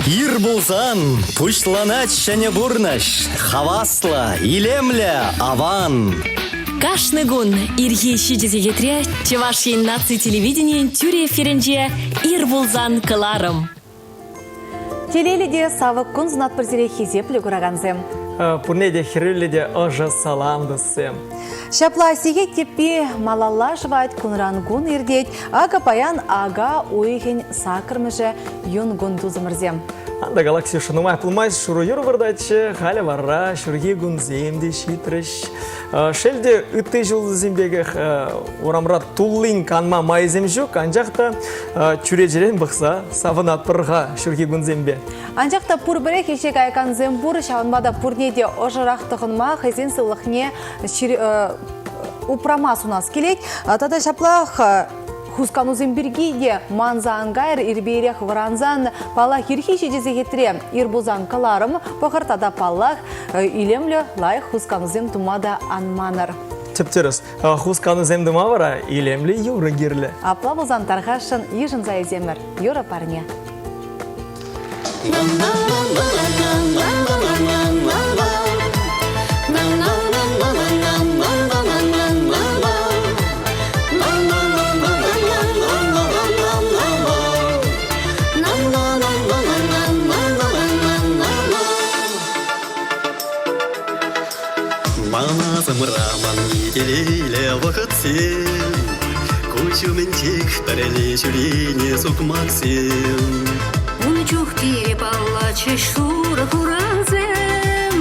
Ир пулсан пуҫланать ҫӗнӗ пурнӑҫ. Хаваслӑ, илемлӗ, аван. Кашни кун ирхи 7 сехетре Чӑваш Ен наци телевиденийӗн тӳрӗ эфирӗнче «Ир пулсан» кӑларӑм. Телейлӗ те савӑк кун сунатпӑр сире хисеплӗ куракансем. Пурне те хӗрӳллӗ те ӑшӑ салам, туссем. Ҫапла сехет тӗппи малалла шӑвать, кунран-кун иртет. Акӑ паян ака уйӑхӗн саккӑрмӗшӗ юн кун тусӑмӑрсем. Анда Ксюша, нумай пулмасть шурӑ юр выртатчӗ, халӗ вара ҫурхи кунсем те ҫитрӗҫ. Шел те, ытти ҫулсем пекех урамра туллин канма майсем ҫук, анчах та чӳречерен пӑхса савӑнатпӑр-ха ҫурхи кунсемпе. Анчах та пурпӗрех ӗҫе каякансем пур, ҫавӑнпа та пурне те ӑшӑрах тӑхӑнма, хӑйсен сывлӑхне упрама сунас килет. Тата ҫаплах хусканусем пирки те манса ан кайӑр, ирпе-ирех вӑрансан, паллах, ирхи 7 сехетре ир пулсан кӑларӑм пӑхӑр тата, паллах, илемлӗ, лайӑх хусканусем тума та ан манӑр. Тӗп-тӗрӗс. Хусканусем тума вара илемлӗ юрӑ кирлӗ. Апла пулсан тархасшӑн йышӑнса илсемӗр юрӑ парне. Мана манни телейлӗ вӑхӑтсем, Куҫ умӗнчех пӗрле ҫӳренӗ сукмаксем. Ун чух пире паллатчӗҫ шурӑ хурансем,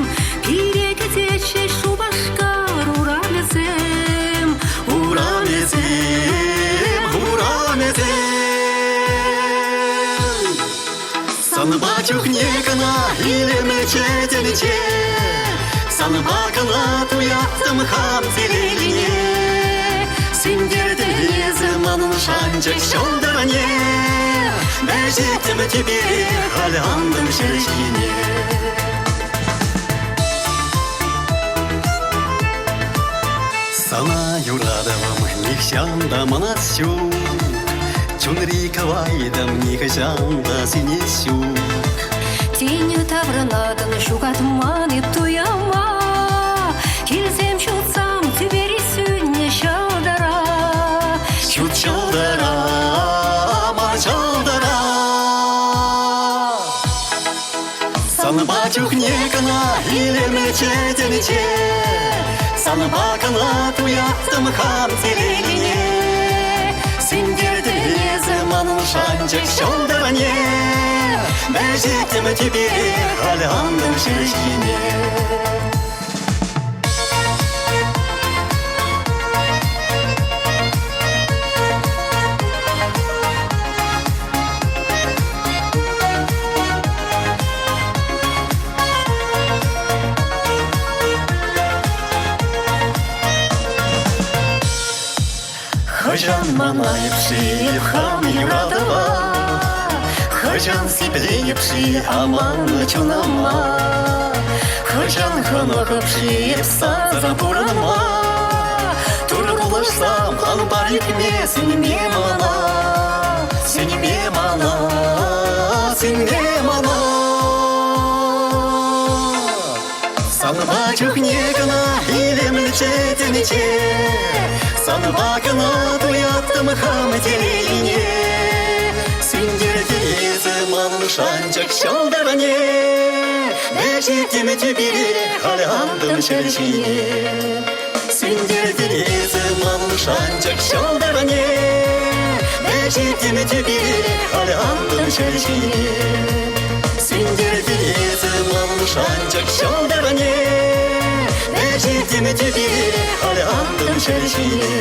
Пире кӗтетчӗҫ Шупашкар урамӗсем. Урамӗсем, урамӗсем. Санпа чухне кӑна илемлӗччӗ тӗнче, Санпа кӑна туяттӑм хам телейне. Сӳнтертӗн эсӗ манӑн шанчӑк ҫӑлтӑрне, Вӗҫеттӗм тӳпере, халь антӑм ҫӗр ҫине. Сана юратӑвӑм нихҫан та манас ҫук, Чунри кӑвайтӑм нихӑҫан та сӳнес ҫук. Тин таврӑнатӑн ҫухатман эп туяма, Килсем ҫутсам тӳпери сӳннӗ ҫӑлтӑра. Ҫут ҫӑлтӑра, ман ҫӑлтӑра. Санпа чухне кӑна илемлӗччӗ тӗнче, Санпа кӑна туяттӑм хам телейне. Сӳнтертӗн эсӗ манӑн шанчӑк ҫӑлтӑрне, Вӗҫеттӗм тӳпере, халь антӑм ҫӗр ҫине. Хӑҫан мана эп-ши хам юратӑва, Хӑҫан сиплейӗп-ши аманнӑ чунӑма, Хӑҫан хӑнӑхӑп-ши эп сансӑр пурӑнма, Турӑ пулӑшсам, ан пар ӳкме, сӗнме мана, Сӗнме мана, сӗнме мана. Санпа чухне кӑна илемлӗччӗ тӗнче, Санпа кӑна туяттӑм хам телейне. Сӳнтерчӗ эсӗ манӑн шанчӑк ҫӑлтӑрне, Вӗҫеттӗм тӳпере, халь антӑм ҫӗр ҫине. Сӳнтертӗн эсӗ манӑн шанчӑк ҫӑлтӑрне, Вӗҫеттӗм тӳпере, халь антӑм ҫӗр ҫине. Сӳнтертӗн эсӗ манӑн шанчӑк ҫӑлтӑрне, Вӗҫеттӗм тӳпере, халь антӑм ҫӗр ҫине.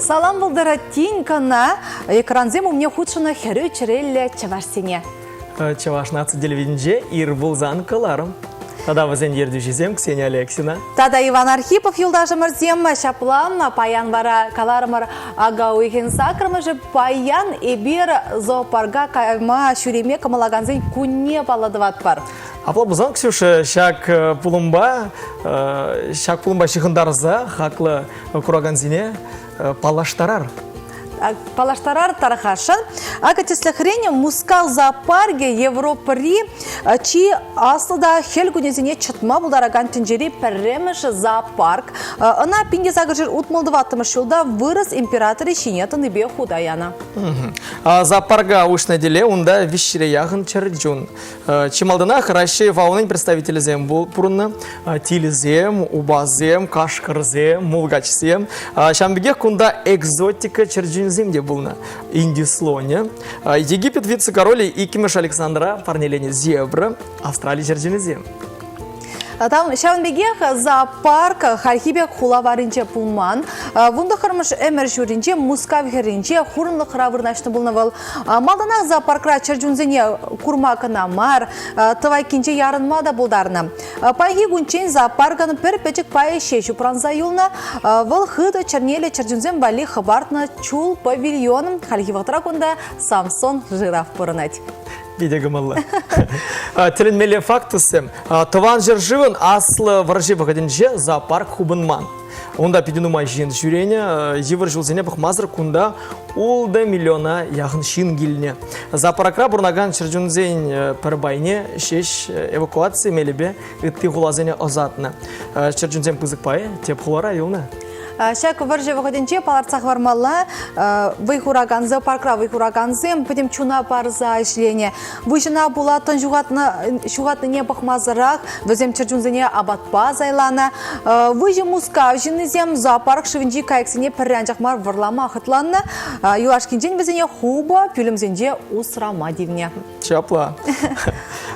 Салам пултӑр тин кӑна экрансем умне хутшӑннӑ хӗрӳ чӗреллӗ чӑвашсене. Чӑваш наци телевиденинче ир пулсан кӑларӑм. Тата вӗсен ертӳҫисем Ксения Алексина. Тата Иван Архипов юлташӑмӑрсем ҫапла паян вара каларӑмӑр ака уйӑхӗн саккӑрмӗшӗ паян эпир зоопарка кайма ҫӳреме кӑмӑллакансен кунне паллӑ тӑватпӑр. Апла пулсан, Ксюша, ҫак пулӑмпа ҫак пулӑмпа ҫыхӑнтарса хаклӑ куракансене паллаштарар. Паллаштарар тархасшӑн. Акӑ тӗслӗхрен Мускав зоопаркӗ Европӑри чи аслӑ та хӗл кунӗсене чӑтма пултаракан тӗнчери пӗрремӗш зоопарк. Ӑна 1864 ҫулта вырӑс императорӗ ҫине тӑнипе хута янӑ. Зоопарка уҫнӑ тӗле унта виҫҫӗре яхӑн чӗрчун. Чи малтанах Раҫҫей фаунин представителӗсем пурӑннӑ. Тилӗсем, упасем, кашкӑрсем, мулкачсем. Ҫавӑн пекех кунта экзотика чӗрчунсем те пулнӑ. Инди слонӗ, Египет вице-королӗ иккӗмӗш Александра парнеленӗ зебра, Австрали чӗрчунӗсем. Там ҫавӑн пекех зоопарк хальхи пек хула варринче пулман. Вунтӑххӑрмӗш ӗмӗр ҫурринче Мускав хӗрринче хурӑнлӑхра вырнаҫнӑ пулнӑ вӑл. Малтанах зоопаркра чӗрчунсене курма кӑна мар, тӑвайккинче ярӑнма та пултарнӑ. Паянхи кунччен зоопаркӑн пӗр пӗчӗк пайӗ ҫеҫ упранса юлнӑ. Вӑл хытӑ чӗрнеллӗ чӗрчунсем валли хӑпартнӑ чул павильон. Хальхи вӑхӑтра кунта Самсон жираф пурӑнать. Питӗ кӑмӑллӑ. Тӗлӗнмелле факт-туссем. Тӑван ҫӗршывӑн аслӑ вӑрҫи вӑхӑтӗнче зоопарк хупӑнман. Унта питӗ нумай ҫын ҫӳренӗ, йывӑр ҫулсене пӑхмасӑр кунта ултӑ миллиона яхӑн ҫын килнӗ. Зоопаркра пурӑнакан чӗрчунсен пӗр пайне ҫеҫ эвакуаци мелӗпе ытти хуласене ӑсатнӑ. Чӗрчунсен пысӑк пайӗ тӗп хулара юлнӑ. Ҫак вӑрҫӑ вӑхӑтӗнче палӑртса хӑвармалла, вӑй хуракан зоопаркра вӑй хуракансем пӗтӗм чуна парса ӗҫленӗ. Выҫӑна пула тӑн ҫухатнине пӑхмасӑрах вӗсем чӗрчунсене апатпа сайланӑ. Выҫӑ Мускав ҫыннисем зоопарк шывӗнчи кайӑксене пӗрре анчах мар вӑрлама хӑтланнӑ. Юлашкинчен вӗсене хупӑ пӳлӗмсенче усрама тивнӗ. Ҫапла.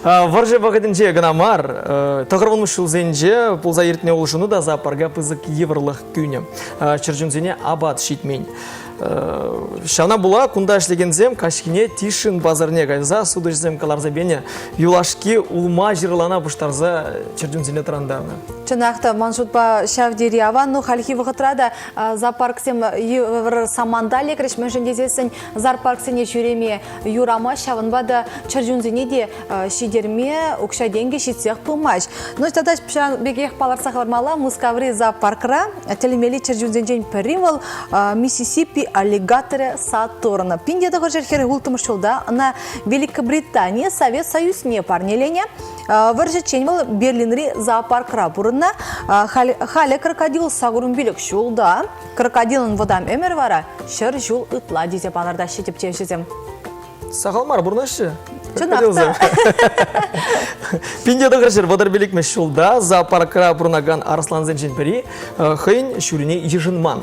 Вӑрҫӑ вӑхӑтӗнче кӑна мар, тӑхӑрвунмӗш ҫулсенче пулса иртнӗ улшӑну та зоопарка пысӑк йывӑрлӑх кӳнӗ. Чӗрчунсене апат ҫитмен. Ҫавна пула кунта ӗҫлекенсем каҫхине Тишин пасарне кайса сутуҫӑсем кӑларса пенӗ юлашки улма-ҫырлана пуҫтарса чӗрчунсене тӑрантарнӑ. Чӑнах та, ман шутпа, ҫав тери аван. Ну, хальхи вӑхӑтра та зоопарксем йывӑр саманта лекрӗҫ, мӗншӗн тесессӗн зоопарксене ҫӳреме юрамасть, ҫавӑнпа та чӗрчунсене те ҫитерме укҫа-тенкӗ ҫитсех пымасть. Ну, тата ҫавӑн пекех палӑртса хӑвармалла, Мускаври зоопаркра тӗлӗнмелли чӗрчунсенчен пӗри вӑл Миссисипи аллигаторӗ Сатурн. 1946 ҫулта ӑна Великобритани Совет Союзне парнеленӗ. Вӑрҫӑччен вӑл Берлинри зоопаркра пурӑннӑ. Халӗ крокодил 85 ҫулта. Крокодилӑн вӑтам ӗмӗр вара 100 ҫул ытла тесе палӑртаҫҫӗ тӗпчевҫӗсем. Сахал мар пурӑнаҫҫӗ. Чӑнах та. 1935 ҫулта зоопаркра пурӑнакан арӑслансенчен пӗри хӑйӗн ҫурине йышӑнман.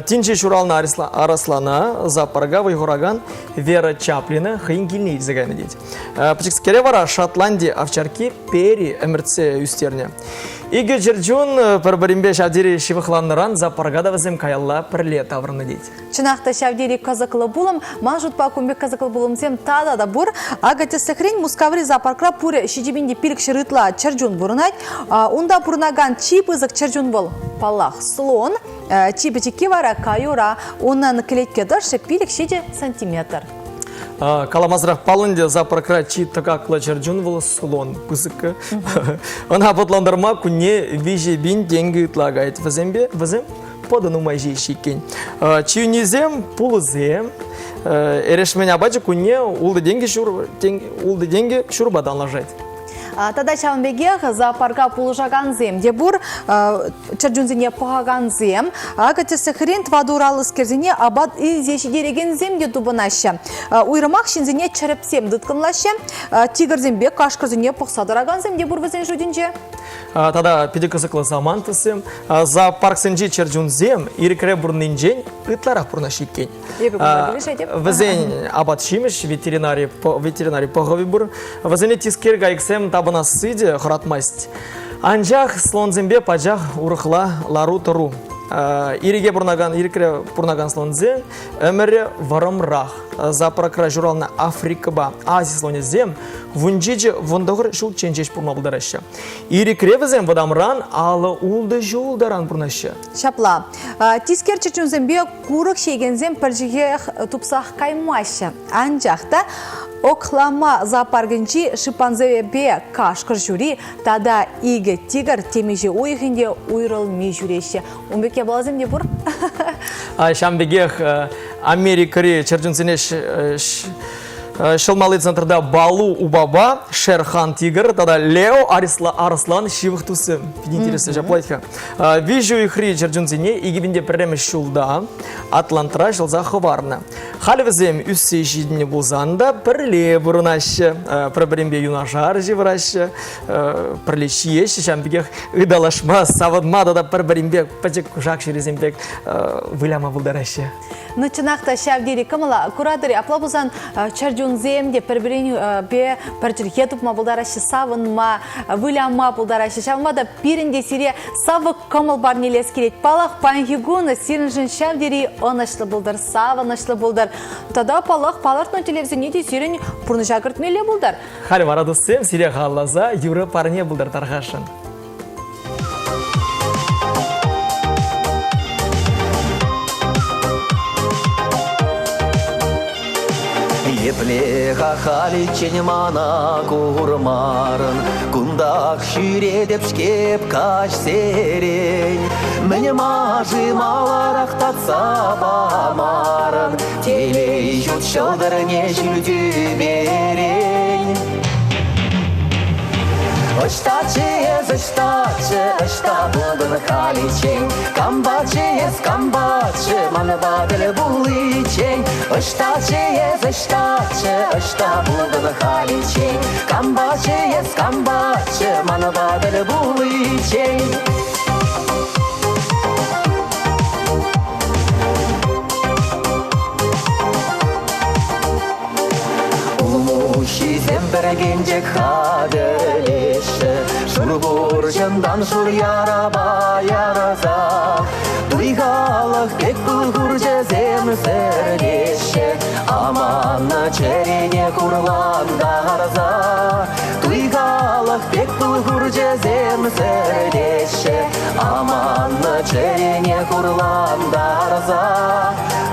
Тин ҫеҫ ҫуралнӑ арӑслана зоопарка вӑй хуракан Вера Чаплина хӑйӗн килне илсе кайнӑ тет. Пӗчӗкскере вара Шотланди овчарки Пери ӗмӗртсе ӳстернӗ. Икӗ чӗрчун пӗр-пӗринпе ҫав тери ҫывӑхланнӑран зоопарка та вӗсем каялла пӗрле таврӑннӑ тет. Чӑнах та ҫав тери кӑсӑклӑ пулӑм. Ман шутпа кун пек кӑсӑклӑ пулӑмсем тата та пур. Акӑ тӗслӗхрен Мускаври зоопаркра пурӗ 7500 ытла чӗрчун пурӑнать. Унта пурӑнакан чи пысӑк чӗрчун вӑл, паллах, слон. Чи пӗчӗкки вара каюра. Унӑн кӗлетке тӑршшӗ 5-7 сантиметр. Каламасӑрах паллӑ ӗнтӗ, зоопаркра чи тӑкаклӑ чӗрчун вӑл слон пысӑккӑ. Ӑна апатлантарма кунне 3000 тенкӗ ытла каять. Вӗсемпе вӗсем пӑтӑ нумай ҫеҫ иккен. Чӳнисем, пулӑсем, эрешмен апачӗ кунне ултӑ тенкӗ ҫур, ултӑ тенкӗ ҫурпа танлашать. Тата ҫавӑн пекех зоопарка пулӑшакансем те пур, чӗрчунсене пӑхакансем. Акӑ тӗслӗхрен тӑватӑ ураллӑскерсене апат илсе ҫитерекенсем те тупӑнаҫҫӗ. Уйрӑмах ҫынсене чӗрӗпсем тыткӑнлаҫҫӗ. Тигрсемпе кашкӑрсене пӑхса тӑракансем те пур вӗсен шутӗнче. Тата питӗ кӑсӑклӑ самантсем. Зоопарксенчи чӗрчунсем ирӗкре пурӑннинчен ытларах пурӑнаҫҫӗ иккен. Эпӗ кунта килӗшетӗп. Вӗсен апат-ҫимӗҫ ветеринари, ветеринари пӑхӑвӗ пур. Вӗсене тискер кайӑксем тапӑнасси те хӑратмасть. Анчах слонсемпе пачах урӑхла лару-тӑру. Ирӗке пурӑнакан, ирӗкре пурӑнакан слонсен ӗмӗрӗ вӑрӑмрах. Зоопаркра ҫуралнӑ Африкӑпа Ази слонӗсем 17-19 ҫулччен ҫеҫ пурӑнма пултараҫҫӗ. Ирӗкре вӗсем вӑтамран 56 ҫул таран пурӑнаҫҫӗ. Ҫапла. Тискер чӗрчунсемпе курӑк ҫиекенсем пӗр чӗлхех тупсах каймаҫҫӗ. Анчах та Оклама зоопаркӗнчи шимпанзепе кашкӑр ҫури тата икӗ тигр темиҫе уйӑх ӗнтӗ уйрӑлми ҫӳреҫҫӗ. Ун пек япаласем те пур. Ҫавӑн пекех Америкӑри чӗрчунсене ҫӑлмалли центрта Балу упапа, Шерхан тигр тата Лео Арӑслан ҫывӑх туссем. Питӗ интереслӗ ҫапла-ха. Виҫӗ уйӑхри чӗрчунсене 2001 ҫулта Атлантра ҫӑлса хӑварнӑ. Халӗ вӗсем ӳссе ҫитӗннӗ пулсан та пӗрле пурӑнаҫҫӗ, пӗр-пӗринпе юнашар ҫывӑраҫҫӗ, пӗрле ҫиеҫҫӗ, ҫавӑн пекех ыталашма, савӑнма тата пӗр-пӗринпе пӗчӗк кушак ҫурисем пек выляма пултараҫҫӗ. Ну, чӑнах та ҫав тери кӑмӑла куратӑр-и? Апла пулсан чӗрчунсем те пӗр-пӗринпе пӗр чӗлхе тупма пултараҫҫӗ, савӑнма, выляма пултараҫҫӗ. Ҫавӑнпа та пирӗн те сире савӑк кӑмӑл парнелес килет. Паллах, паянхи кун сирӗншӗн ҫав тери ӑнӑҫлӑ пултӑр, савӑнӑҫлӑ пултӑр. Тата, паллах, палӑртнӑ тӗллевсене те сирӗн пурнӑҫа кӗртмелле пултӑр. Халь вара, туссем, сире халалласа юрӑ парне пултӑр тархасшӑн. Епле-ха халиччен мана курмарӑн, Кунтах ҫӳретӗп-ҫке каҫсерен. Мӗн-ма-ши маларах татса памарӑн, Телей ҫут ҫӑлтӑрне ҫӳл тӳперен. Ӑҫтаччӗ эс, ӑҫтаччӗ, ӑҫта пултӑн халиччен? Кампаччӗ эс, кампаччӗ, манпа тӗл пуличчен? Ӑҫтаччӗ эс, ӑҫтаччӗ, ӑҫта пултӑн халиччен? Кампаччӗ эс, кампаччӗ, манпа тӗл пуличчен? Улмуҫҫисем пӗркенчӗк хатӗрлеҫҫӗ, Шур пурҫӑнтан шур ярапа ярса. Туй халӑх пек пыл хурчӗсем сӗртеҫҫӗ, Аманнӑ чӗрене хурлантарса. Туй халӑх пек пыл хурчӗсем сӗртеҫҫӗ, Аманнӑ чӗрене хурлантарса.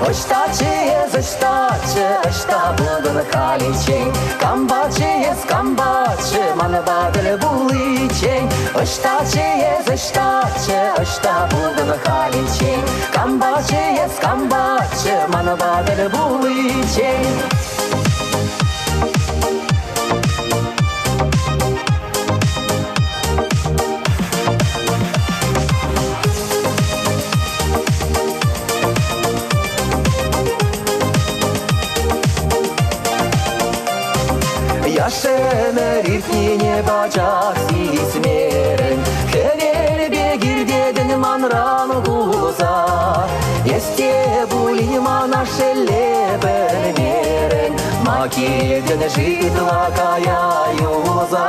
Ӑҫтаччӗ эс, ӑҫтаччӗ, ӑҫта пултӑн халиччен? Кампаччӗ эс, кампаччӗ, манпа тӗл пуличчен? Ӑҫтаччӗ эс, ӑҫтаччӗ, ӑҫта пултӑн халиччен? Кампаччӗ эс, кампаччӗ, манпа тӗл пуличчен? Яш ӗмӗр иртнине пачах сисмерӗн, Хӗвел пек иртетӗн манран кулса. Эс те пулин мана шелле пӗлмерӗн, Ма килтӗн-ши ытла кая юлса?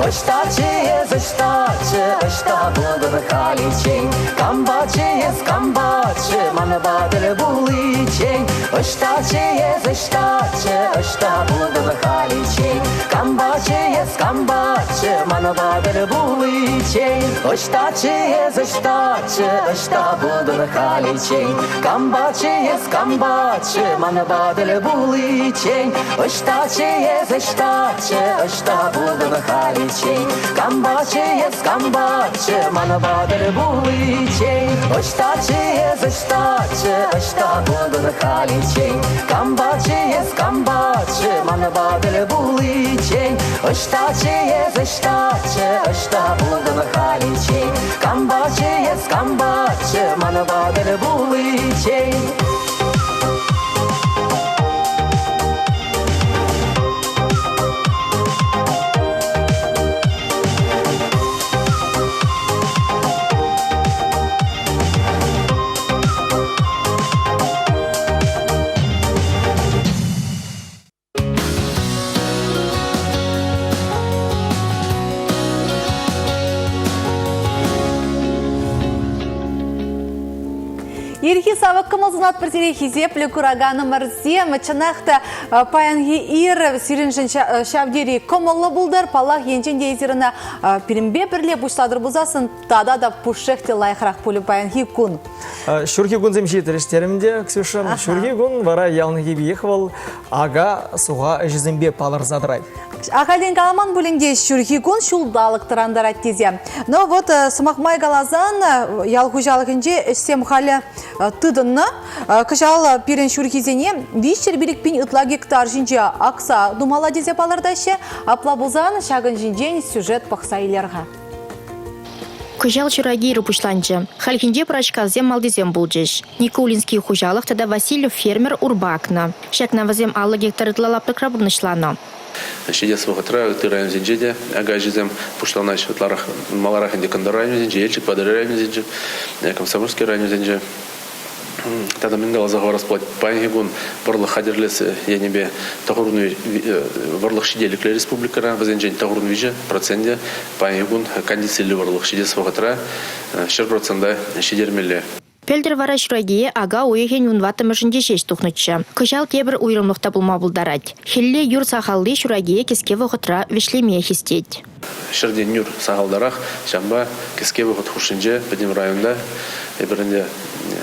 Ӑҫтаччӗ эс, ӑҫтаччӗ, ӑҫта пултӑн халиччен? Кампаччӗ эс, кампаччӗ, манпа тӗл пуличчен? Ӑҫтаччӗ эс, ӑҫтаччӗ, ӑҫта пултӑн халиччен? Кампаччӗ эс, кампаччӗ, манпа тӗл пуличчен? Ӑҫтаччӗ эс, ӑҫтаччӗ, ӑҫта пултӑн халиччен? Кампаччӗ эс, кампаччӗ, манпа тӗл пуличчен? Ӑҫтаччӗ эс, ӑҫтаччӗ, ӑҫта пултӑн халиччен? Кампаччӗ эс, кампаччӗ, манпа тӗл пуличчен? Ӑҫтаччӗ эс, ӑҫтаччӗ, ӑҫта пултӑн халиччен? Кампаччӗ эс, кампаччӗ, манпа тӗл пуличчен? Ӑҫтаччӗ эс, ӑҫтаччӗ, ӑҫта пултӑн халиччен? Кампаччӗ эс, кампаччӗ, манпа тӗл пуличчен? Ирхи савӑк кӑмӑл сунатпӑр сире хисеплӗ кураканӑмӑрсем. Чӑнах та паянхи ир сирӗншӗн ҫав тери кӑмӑллӑ пултӑр. Паллах, енчен те эсир ӑна пирӗнпе пӗрле пуҫлатӑр пулсассӑн тата та пушшех те лайӑхрах пулӗ паянхи кун. Ҫурхи кунсем ҫитрӗҫ терӗм те, Ксюша. Ҫурхи кун вара яланхи пекех вӑл ака-суха ӗҫӗсемпе палӑрса тӑрать. Ахальтен каламан пулин те ҫурхи кун ҫулталӑк тӑрантарать тесе. Но вот сӑмах май каласан, ял хуҫалӑхӗнче ӗҫсем халӗ тытӑннӑ. Кӑҫал пирӗн ҫурхисене 305 пин ытла гектар ҫинче акса тумалла тесе палӑртаҫҫӗ. Апла пулсан ҫакӑн ҫинчен сюжет пӑхса илер-ха. Кӑҫал ҫураки ир пуҫланчӗ. Хальхинче пӑрачкавсем малтисем пулчӗҫ. Никулинский хуҫалӑх тата Васильев фермер урпа акнӑ. Ҫакна вӗсем 50 гектар ытла лаптӑкра пурнӑҫланӑ. Ҫитес вӑхӑтра ытти районсенче те ака ӗҫӗсем пуҫланаҫҫӗ. Ытларах маларах ӗнтӗ Кӑнтӑр районӗсенче, Елчӗк, Патӑрьел районӗсенче, Комсомольски районӗсенче. Тата мӗн каласа хӑварас пулать, паянхи кун вӑрлӑх хатӗрлес енӗпе вӑрлӑх ҫителӗклӗ республикӑра, вӗсенчен 93 проценчӗ паянхи кун кондициллӗ вӑрлӑх ҫитес вӑхӑтра 100 процента ҫитермелле. Пӗлтӗр вара ҫуракие ака уйӑхӗн 14-мӗшӗнче ҫеҫ тухнӑччӗ. Кӑҫал тепӗр уйрӑмлӑх та пулма пултарать. Хӗлле юр сахалли ҫуракие кӗске вӑхӑтра вӗҫлеме хистет. Ҫӗртен нӳр сахалтарах, ҫавӑнпа кӗске вӑхӑт хушшинче пӗтӗм районта эпир ӗнтӗ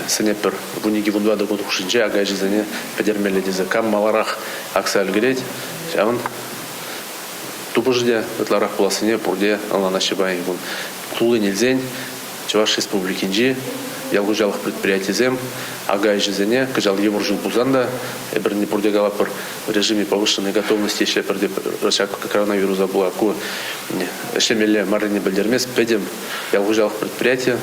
сӗнетпӗр 12-14 кун хушшинче ака ӗҫӗсене пӗтермелле тесе. Кам маларах акса ӗлкӗрет, ҫавӑн тупӑшӗ те ытларах пулассине пурте ӑнланаҫҫӗ паянхи кун. Туллин илсен Чӑваш Республикинчи ял хуҫалӑх предприятийӗсем ака ӗҫӗсене кӑҫал йывӑр ҫул пулсан та эпир ӗнтӗ пурте калатпӑр, в режиме повышенной готовности ӗҫлетпӗр те ҫак коронавируса пула ку ӗҫлемелле маррине пӗлтермест. Пӗтӗм ял хуҫалӑх предприятийӗ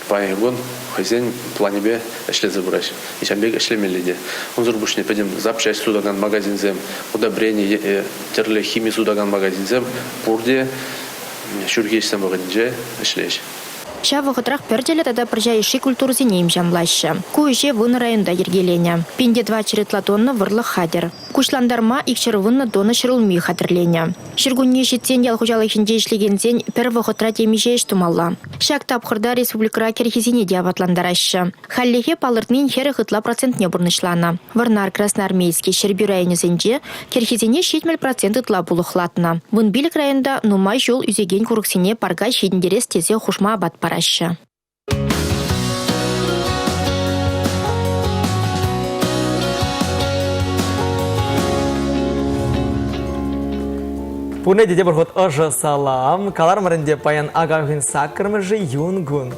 паянхи кун хӑйсен планӗпе ӗҫлесе пыраҫҫӗ. Ҫавӑн пек ӗҫлемелле те. Унсӑр пуҫне пӗтӗм запчасть сутакан магазинсем, удобрени, тӗрлӗ хими сутакан магазинсем пурте ҫурхи ӗҫсем вӑхӑтӗнче ӗҫлеҫ. Ҫав вӑхӑтрах пӗрчӗллӗ тата пӑрҫа йышши культурӑсене имҫамлаҫҫӗ. Ку ӗҫе вунӑ районта йӗркеленӗ. 1400 ытла тонна вӑрлӑх хатӗр. Куҫлантарма 210 тонна ҫӗрулми хатӗрленӗ. Ҫуркунне ҫитсен ял хуҫалӑхӗнче ӗҫлекенсен пӗр вӑхӑтра темиҫе ӗҫ тумалла. Ҫак тапхӑрта республикӑра кӗрхисене те апатлантараҫҫӗ. Хальлӗхе палӑртнин 40 ытла процентне пурнӑҫланӑ. Вӑрнар, Красноармейски, Ҫӗрпӳ районӗсенче кӗрхисене 70% ытла пулӑхлатнӑ. 15 районта нумай ҫул ӳсекен курӑксене парка ҫитӗнтерес тесе хушма апат параҫҫӗ. Пурне те тепӗр хут ӑшӑ салам. Каларӑмӑр ӗнтӗ паян ака уйӑхӗн саккӑрмӗшӗ юн кун.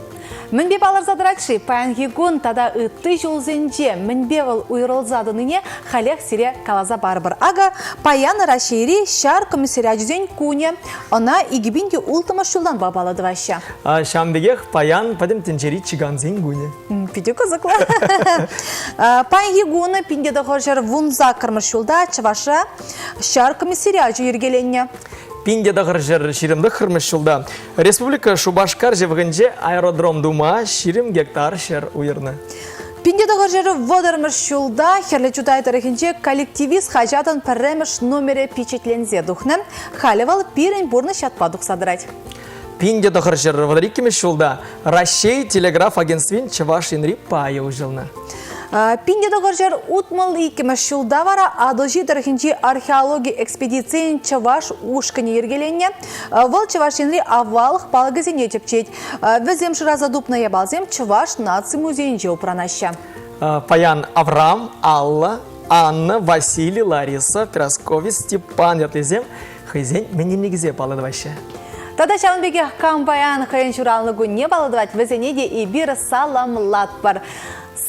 Мӗнпе палӑрса тӑрать-ши паянхи кун тата ытти ҫулсенче мӗнпе вӑл уйрӑлса тӑнине халех сире каласа парӑпӑр. Акӑ, паян Раҫҫейри ҫар комиссариачӗсен кунӗ. Ӑна 2006 ҫултанпа паллӑ тӑваҫҫӗ. Ҫавӑн пекех паян пӗтӗм тӗнчери чикансен кунӗ. Питӗ кӑсӑклӑ. Паянхи кун 1918 ҫулта Чӑвашра ҫар комиссариачӗ йӗркеленнӗ. 1929 ҫулта Республика Шупашкар ҫывӑхӗнче аэродром тума 20 гектар ҫӗр уйӑрнӑ. 1930 ҫулта Хӗрлӗ Чутай тӑрӑхӗнче «Коллективист» хаҫатӑн пӗрремӗш номерӗ пичетленсе тухнӑ. Халӗ вӑл «Пирӗн пурнӑҫ» ятпа тухса тӑрать. 1932 ҫулта Раҫҫей телеграф агентствин Чӑваш Енри пайӗ уҫӑлнӑ. 1962 ҫулта вара Атӑлҫи тӑрӑхӗнчи археологи экспедицийӗн чӑваш ушкӑнӗ йӗркеленнӗ. Вӑл Чӑваш Енри аваллӑх палӑкӗсене тӗпчет. Вӗсем шыраса тупнӑ япаласем Чӑваш наци музейӗнче упранаҫҫӗ. Паян Авраам, Алла, Анна, Василий, Лариса, Прасковья, Степан ятлисем хӑйсен мӗненникӗсем паллӑ тӑваҫҫӗ. Тата ҫавӑн пекех кам паян хӑйӗн ҫуралнӑ кунне паллӑ тӑвать, вӗсене те эпир саламлатпӑр.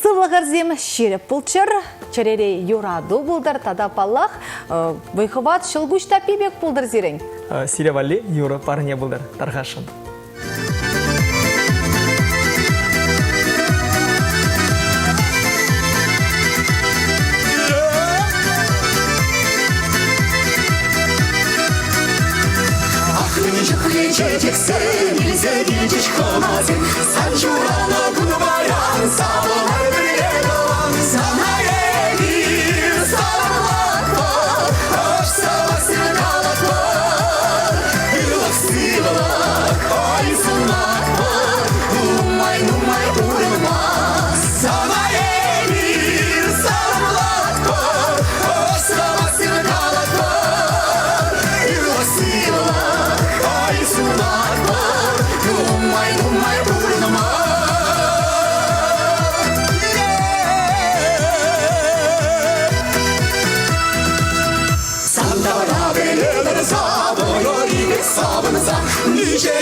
Сывлӑхӑрсем ҫирӗп пулччӑр, чӗрере юрату пултӑр тата, паллах, вӑй-хӑват ҫӑлкуҫ таппи пек пултӑр сирӗн. Сире валли юрӑ парне пултӑр, тархасшӑн. Чухне чечексем илсе килчӗҫ хӑнасем, Сан ҫуралнӑ кун паян савӑнар пӗрле тӑван. Сана эпир саламлатпӑр, ӑш савӑксем калатпӑр. Ырлӑх-сывлӑх, ой, сунатпӑр, нумай-нумай пурӑнма.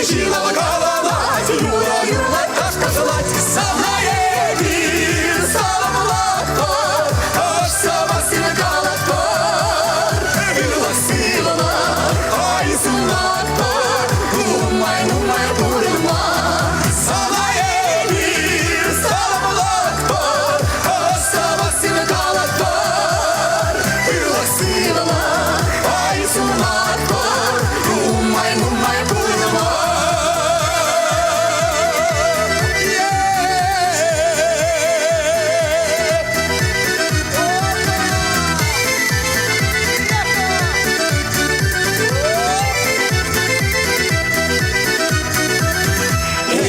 Ҫилав каланать, юрӑ юрлать, таш ташлать. Сана эпир саламлатпӑр, ӑш сӑмахсем калатпӑр. Ырлӑх сывлӑх, ай сунатпӑр, нумай-нумай пурӑнма. Сана эпир саламлатпӑр, ӑш сӑмахсем калатпӑр. Ырлӑх сывлӑх, ай сунатпӑр, нумай-нумай пурӑнма.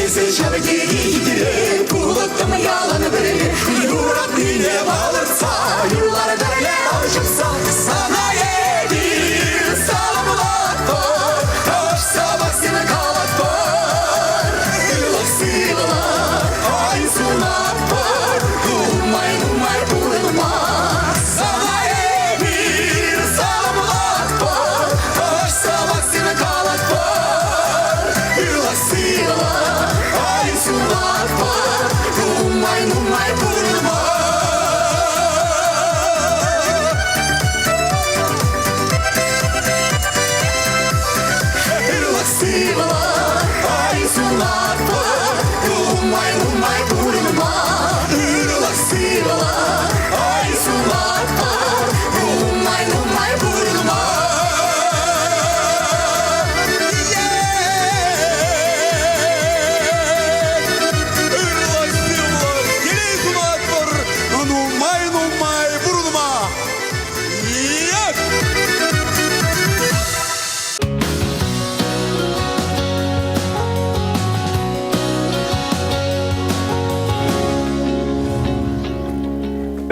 Эсӗ ҫав тери хитре, пулӑттӑм ялан пӗрле, юратнине палӑртса, юрлар пӗрле ал ҫупса, сана эпир саламлатпӑр, ӑш сӑмахсем калатпӑр, ырлӑх сывлӑх ай сунатпӑр, нумай-нумай пурӑнма, сана эпир саламлатпӑр, ӑш сӑмахсем калатпӑр, ырлӑх сывлӑх ай сунатпӑр, нумай-нумай пурӑнма. Ырлӑх сывлӑх ай сунатпӑр, нумай-нумай пурӑнма. Ырлӑх сывлӑх ай сунатпӑр, нумай-нумай пурӑнма. Ырлӑх сывлӑх, телей сунатпӑр, нумай-нумай пурӑнма! Як!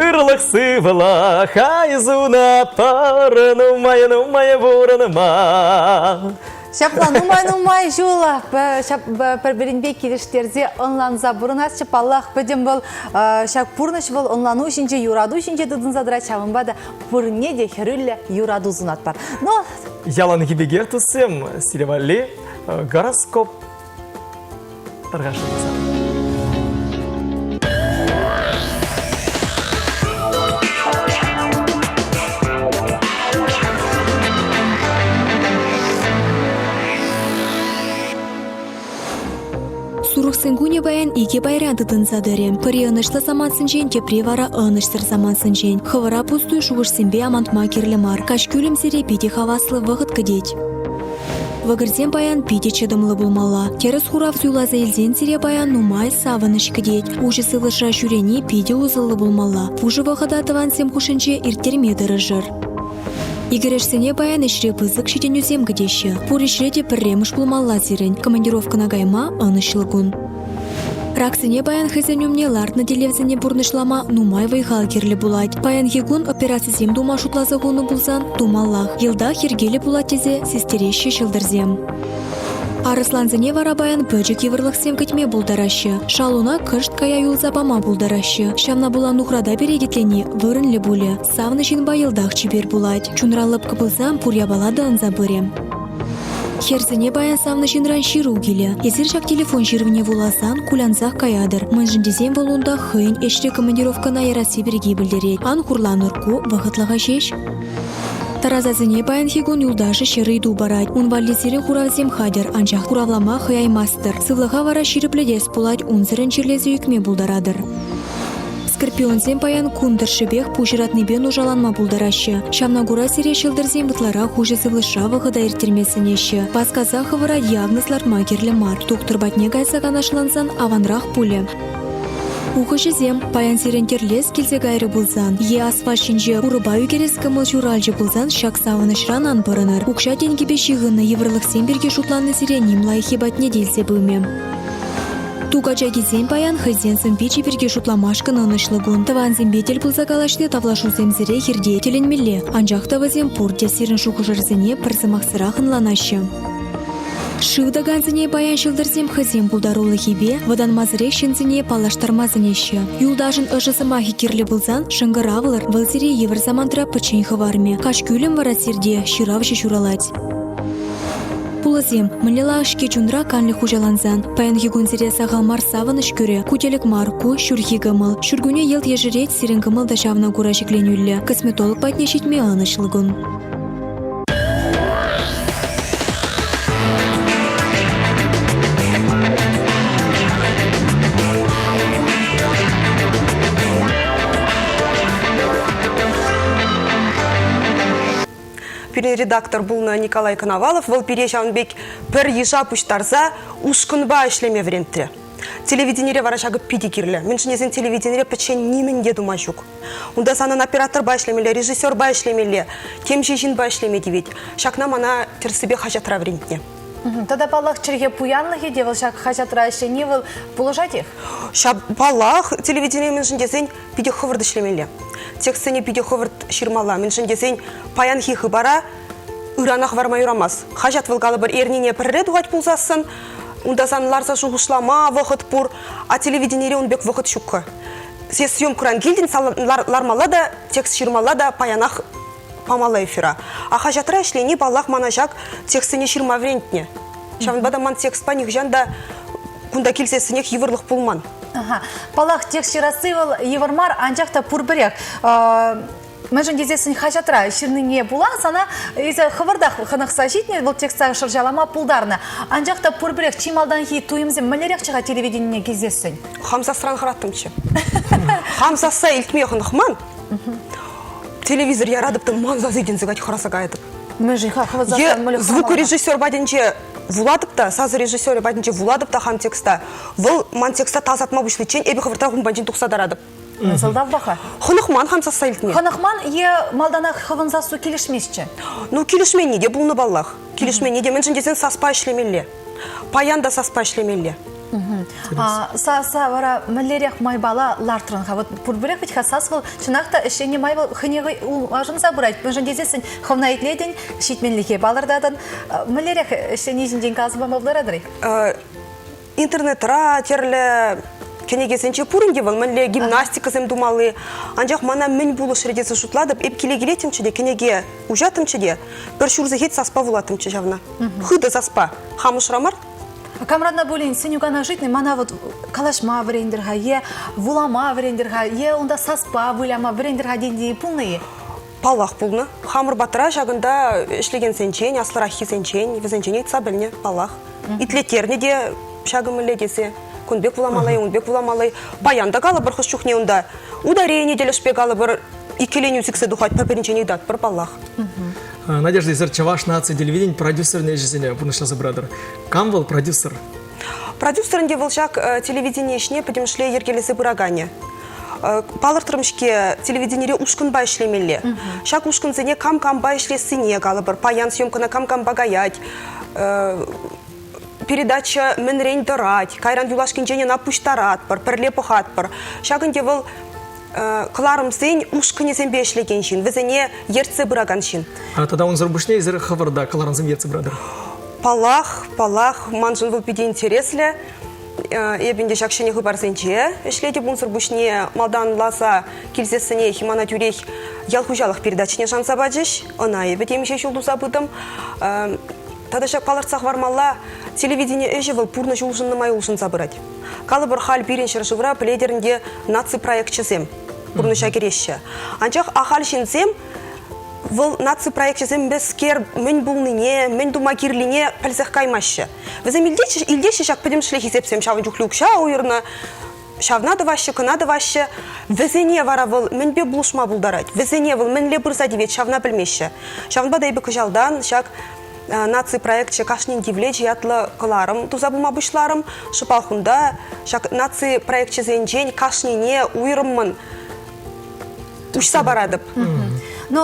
Ырлӑх сывлӑх, ай сунатпӑр, нумай-нумай пурӑнма. Ҫапла нумай-нумай ҫул пӗр-пӗринпе килӗштерсе ӑнланса пурӑнасчӗ. Паллах, пӗтӗм вӑл ҫак пурнӑҫ вӑл ӑнлану ҫинче, юрату ҫинче тытӑнса тӑрать. Ҫавӑнпа та пурне те хӗрӳллӗ юрату сунатпӑр. Но Яланхи пекех, туссем, сире валли гороскоп тархасшӑн. Сурӑхсен кунӗ паян икӗ пайран тытӑнса тӑрӗ. Пӗри ӑнӑҫлӑ самантсенчен, тепри вара ӑнӑҫсӑр самантсенчен. Хӑвӑра пустуй шухӑшсемпе амантма кирлӗ мар. Каҫ кӳлӗм сире питӗ хаваслӑ вӑхӑт кӗтет. Вӑкӑрсем паян питӗ чӑтӑмлӑ пулмалла. Тӗрӗс хурав суйласа илсен сире паян нумай савӑнӑҫ кӗтет. Уҫӑ сывлӑшра ҫӳрени питӗ усӑллӑ пулмалла. Пушӑ вӑхӑта тӑвансем хушшинче ирттерме тӑрӑшӑр. Йӗкӗрешсене паян ӗҫре пысӑк ҫитӗнӳсем кӗтеҫҫӗ. Пур ӗҫре те пӗрремӗш пулмалла сирӗн. Командировкӑна кайма ӑнӑҫлӑ кун. Раксене паян хӑйсен умне лартнӑ тӗллевсене пурнӑҫлама нумай вӑй-хал кирлӗ пулать. Паянхи кун операцисем тума шутласа хунӑ пулсан тумаллах. Йӑлтах йӗркеллӗ пулать тесе систереҫҫӗ ҫӑлтӑрсем. Арӑслансене вара паян пӗчӗк йывӑрлӑхсем кӗтме пултараҫҫӗ. Шалуна кӑшт кая юлса пама пултараҫҫӗ. Ҫавна пула нухрата перекетлени вырӑнлӑ пулӗ. Савнӑ ҫынпа йӑлтах чипер пулать. Чунра лӑпкӑ пулсан пур япала та ӑнса пырӗ. Хӗрсене паян савнӑ ҫынран ҫыру килӗ. Эсир ҫак телефон ҫырӑвне вуласан кулянсах каятӑр. Мӗншӗн тесен вӑл унта хӑйӗн ӗҫри командировкӑна ярасси пирки пӗлтерет. Ан хурланӑр, ку вӑхӑтлӑха ҫеҫ. Тарасасене паянхи кун юлташӗ ҫӗр ыйту парать. Ун валли сирӗн хуравсем хатӗр, анчах хуравлама хӑяймастӑр. Сывлӑха вара ҫирӗплетес пулать, унсӑрӑн чирлесе ӳкме пултаратӑр. Скорпионсем паян кун тӑршшӗпех пуҫ ыратнипе нушаланма пултараҫҫӗ. Ҫавна кура сире ҫӑлтӑрсем ытларах уҫӑ сывлӑшра вӑхӑта ирттерме сӗнеҫҫӗ. Васкаса хӑвӑра диагноз лартма кирлӗ мар. Тухтӑр патне кайса канашлансан аванрах пулӗ. Ухӑҫӑсем, паян сирӗн тӗрлес килсе кайрӗ пулсан е асфальт ҫинче урӑпа ӳкерес кӑмӑл ҫуралчӗ пулсан ҫак савӑнӑҫран ан пӑрӑнӑр. Укҫа-тенкӗпе ҫыхӑннӑ йывӑрлӑхсем пирки шутлани сире ним лайӑххи патне те илсе пымӗ. Ту качакисен паян хӑйсен сӑн-пичӗ пирки шутламашкӑн ӑнӑҫлӑ кун. Тӑвансемпе тӗл пулса калаҫни тавлашусемсӗрех иртет. Тӗлӗнмелле, анчах та вӗсем пурте сирӗн шухӑшӑрсене пӗр сӑмахсӑрах ӑнланаҫҫӗ. Шыв тӑкансене паян ҫӑлтӑрсем хӑйсен пултарулӑхӗпе вӑтанмасӑрех ҫынсене паллаштарма сӗнеҫҫӗ. Юлташӑн ӑшӑ сӑмахӗ кирлӗ пулсан шӑнкӑравлӑр, вӑл сире йывӑр самантра пӗччен хӑвармӗ. Каҫ кӳлӗм вара сирте ҫыравҫӑ ҫуралать. Пулӑсем, мӗнле лайӑх-ҫке чунра канлӗх хуҫалансан. Паянхи кун сире сахал мар савӑнӑҫ кӳрӗ. Ку тӗлӗк мар, ку ҫурхи кӑмӑл. Ҫуркунне йӑлт ешерет, сирӗн кӑмӑл та ҫавна кура ҫӗкленӳллӗ. Косметолог патне ҫитме ӑнӑҫлӑ кун. Пирӗн редактор пулнӑ Николай Коновалов вӑл пире ҫавӑн пек пӗр йыша пуҫтарса ушкӑнпа ӗҫлеме вӗрентрӗ. Телевиденире вара ҫакӑ питӗ кирлӗ. Мӗншӗн тесен телевиденире пӗччен нимӗн те тума ҫук. Унта санӑн операторпа ӗҫлемелле, режиссерпа ӗҫлемелле, темиҫе ҫынпа ӗҫлеме тивет. Ҫакна мана тӗрӗссипе хаҫатра вӗрентнӗ. Тата, паллах, чӗлхе пуянлӑхӗ те вӑл ҫак хаҫатра ӗҫлени вӑл пулӑшатех. Ҫав, паллах, телевидение мӗншӗн тесен питӗ хӑвӑрт ӗҫлемелле. Текстсене питӗ хӑвӑрт ҫырмалла. Мӗншӗн тесен паянхи хыпара ырана хӑварма юрамасть. Хаҫат вӑл калӑпӑр эрнене пӗрре тухать пулсассӑн, унта сан ларса шухӑшлама вӑхӑт пур, а телевиденире ун пек вӑхӑт ҫуккӑ. Се съемкӑран килтӗн, лармалла та, текст ҫырмалла та паянах памалла эфира. А хаҫатра ӗҫлени, паллах, мана ҫак текстсене ҫырма вӗрентнӗ. Ҫавӑнпа та ман текстпа нихӑҫан та кунта килсессӗнех йывӑрлӑх пулман. Ага. Паллах, текст ҫырасси вӑл йывӑр мар, анчах та пурпӗрех. Мӗншӗн тесессӗн хаҫатра ҫырнине пула сана эсӗ хӑвӑртах хӑнӑхса ҫитнӗ, вӑл текста шӑрҫалама пултарнӑ. Анчах та пурпӗрех чи малтанхи туйӑмсем мӗнлерехчӗ-ха телевиденине килсессӗн? Хам сасран хӑраттӑмччӗ. Хам сасса илтме хӑнӑхман. Телевизор яратӑп та ман сас илтӗнсе кать хӑраса каятӑп. Мӗншӗн-ха хӑвӑр сасран мӗнле Звукорежиссер патӗнче вулатӑп та, сасӑ режиссерӗ патӗнче вулатӑп та хам текста. Вӑл ман текста тасатма пуҫличчен эпӗ хӑвӑртрах ун патӗнчен тухса таратӑп. Сӑлтавпа-ха. Хӑнӑхман хам сасса илтме. Хӑнӑхман е малтанах хӑвӑн сассу килӗшместчӗ? Ну, килӗшменни те пулнӑ паллах. Килӗшменни те, мӗншӗн тесен саспа ӗҫлемелле. Паян та саспа ӗҫлемелле. Саса вара мӗнлерех майпала лартрӑн-ха? Вот пурпӗрех вӗт-ха сас вӑл чӑнах та ӗҫленӗ май вӑл хӑйне хӑй улшӑнса пырать. Мӗншӗн тесессӗн хӑвна итлетӗн, ҫитменлӗхе палӑртатӑн. Мӗнлерех ӗҫлени ҫинчен каласа пама пултаратӑр-и? Интернетра тӗрлӗ кӗнекесенче пур ӗнтӗ вӑл, мӗнле гимнастикӑсем тумалли. Анчах мана мӗн пулӑшрӗ тесе шутлатӑп, эп киле килеттӗмччӗ те кӗнеке уҫаттӑмччӗ те пӗр ҫур сехет саспа вулаттӑмччӗ ҫавна. Хытӑ саспа. Хам ӑшра мар. Камран та пулин сӗнӳ канаш ыйтни мана вот калаҫма вӗрентӗр-ха е вулама вӗрентӗр-ха е унта саспа выляма вӗрентӗр-ха тени пулнӑ-и? Паллах пулнӑ. Хамӑр патра ҫакӑнта ӗҫлекенсенчен, аслӑраххисенчен, вӗсенчен ыйтса пӗлнӗ, паллах. Итлеттернӗ те ҫакӑ мӗнле тесе. Кун пек вуламалла-и, ун пек вуламалла-и. Паян та калӑпӑр хӑш чухне унта. Ударение тӗлӗшпе калӑпӑр, иккӗленӳ сиксе тухать, пӗр-пӗринчен ыйтатпӑр, паллах. Надежда, эсир Чӑваш наци телевиденин продюсерӗн ӗҫӗсене пурнӑҫласа пыратӑр. Кам вӑл продюсер? Продюсер ӗнтӗ вӑл ҫак телевидени ӗҫне пӗтӗмӗшле йӗркелесе пыраканӗ. Палӑртрӑм-ҫке, телевиденире ушкӑнпа ӗҫлемелле. Ҫак ушкӑнсене кам кампа ӗҫлессине калӑпӑр, паян съемкӑна кам кампа каять, передача мӗнрен тӑрать, кайран юлашкинчен ӑна пуҫтаратпӑр, пӗрле пӑхатпӑр. Ҫак ӗнтӗ вӑл кӑларӑмсен ушкӑнӗсемпе ӗҫлекен ҫын, вӗсене ертсе пыракан ҫын. Тата унсӑр пуҫне эсир хӑвӑр та кӑларӑмсем ертсе пыратӑр. Паллах, паллах, маншӑн вӑл питӗ интереслӗ. Эпӗ ӗнтӗ ҫак ҫӗнӗ хыпарсенче ӗҫлетӗп. Унсӑр пуҫне малтанласа килсессӗнех мана тӳрех ял хуҫалӑх передачине шанса пачӗҫ. Ӑна эпӗ темиҫе ҫул туса пытӑм. Тата ҫак палӑртса хӑвармалла, телевидени ӗҫӗ вӑл пурнӑҫ улшӑннӑ май улшӑнса пырать. Калӑпӑр, халь пирӗн ҫӗршывра пӗлетӗр ӗнтӗ наци проекчӗсем пурнӑҫа кӗреҫҫӗ. Анчах ахаль ҫынсем вӑл наци проекчӗсем мӗскер мӗн пулнине, мӗн тума кирлине пӗлсех каймаҫҫӗ. Вӗсем илтеҫҫӗ, илтеҫҫӗ ҫак пӗтӗмӗшле хисепсем ҫавӑн чухлӗ укҫа уйӑрнӑ, ҫавна тӑваҫҫӗ, кӑна тӑваҫҫӗ. Вӗсене вара вӑл мӗнпе пулӑшма пултарать, вӗсене вӑл мӗнле пырса тивет, ҫавна пӗлмеҫҫӗ. Ҫавӑнпа та эпӗ кӑҫалтан ҫак наци проекчӗ Кашнин тивлечӗ ятлӑ кӑларӑм туса пыма пуҫларӑм. Шӑпах унта ҫак наци проекчӗсенчен кашнине уйрӑммӑн уҫса паратӑп. Ну,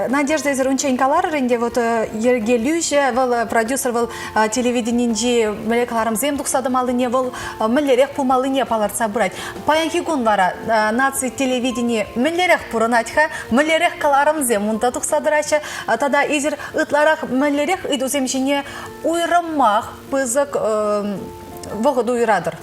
Надежда, эсир унччен каларӑр ӗнтӗ, вот йӗркелӳҫӗ, вӑл продюсер, вӑл телевиденинчи мӗнле кӑларӑмсем тухса тӑмаллине, вӑл мӗнлерех пулмаллине палӑртса пырать. Паянхи кун вара наци телевидени мӗнлерех пурӑнать-ха, мӗнлерех кӑларӑмсем унта тухса тӑраҫҫӗ тата эсир ытларах мӗнлерех ыйтусем ҫине уйрӑмах пысӑк вӑхӑт уйӑратӑр?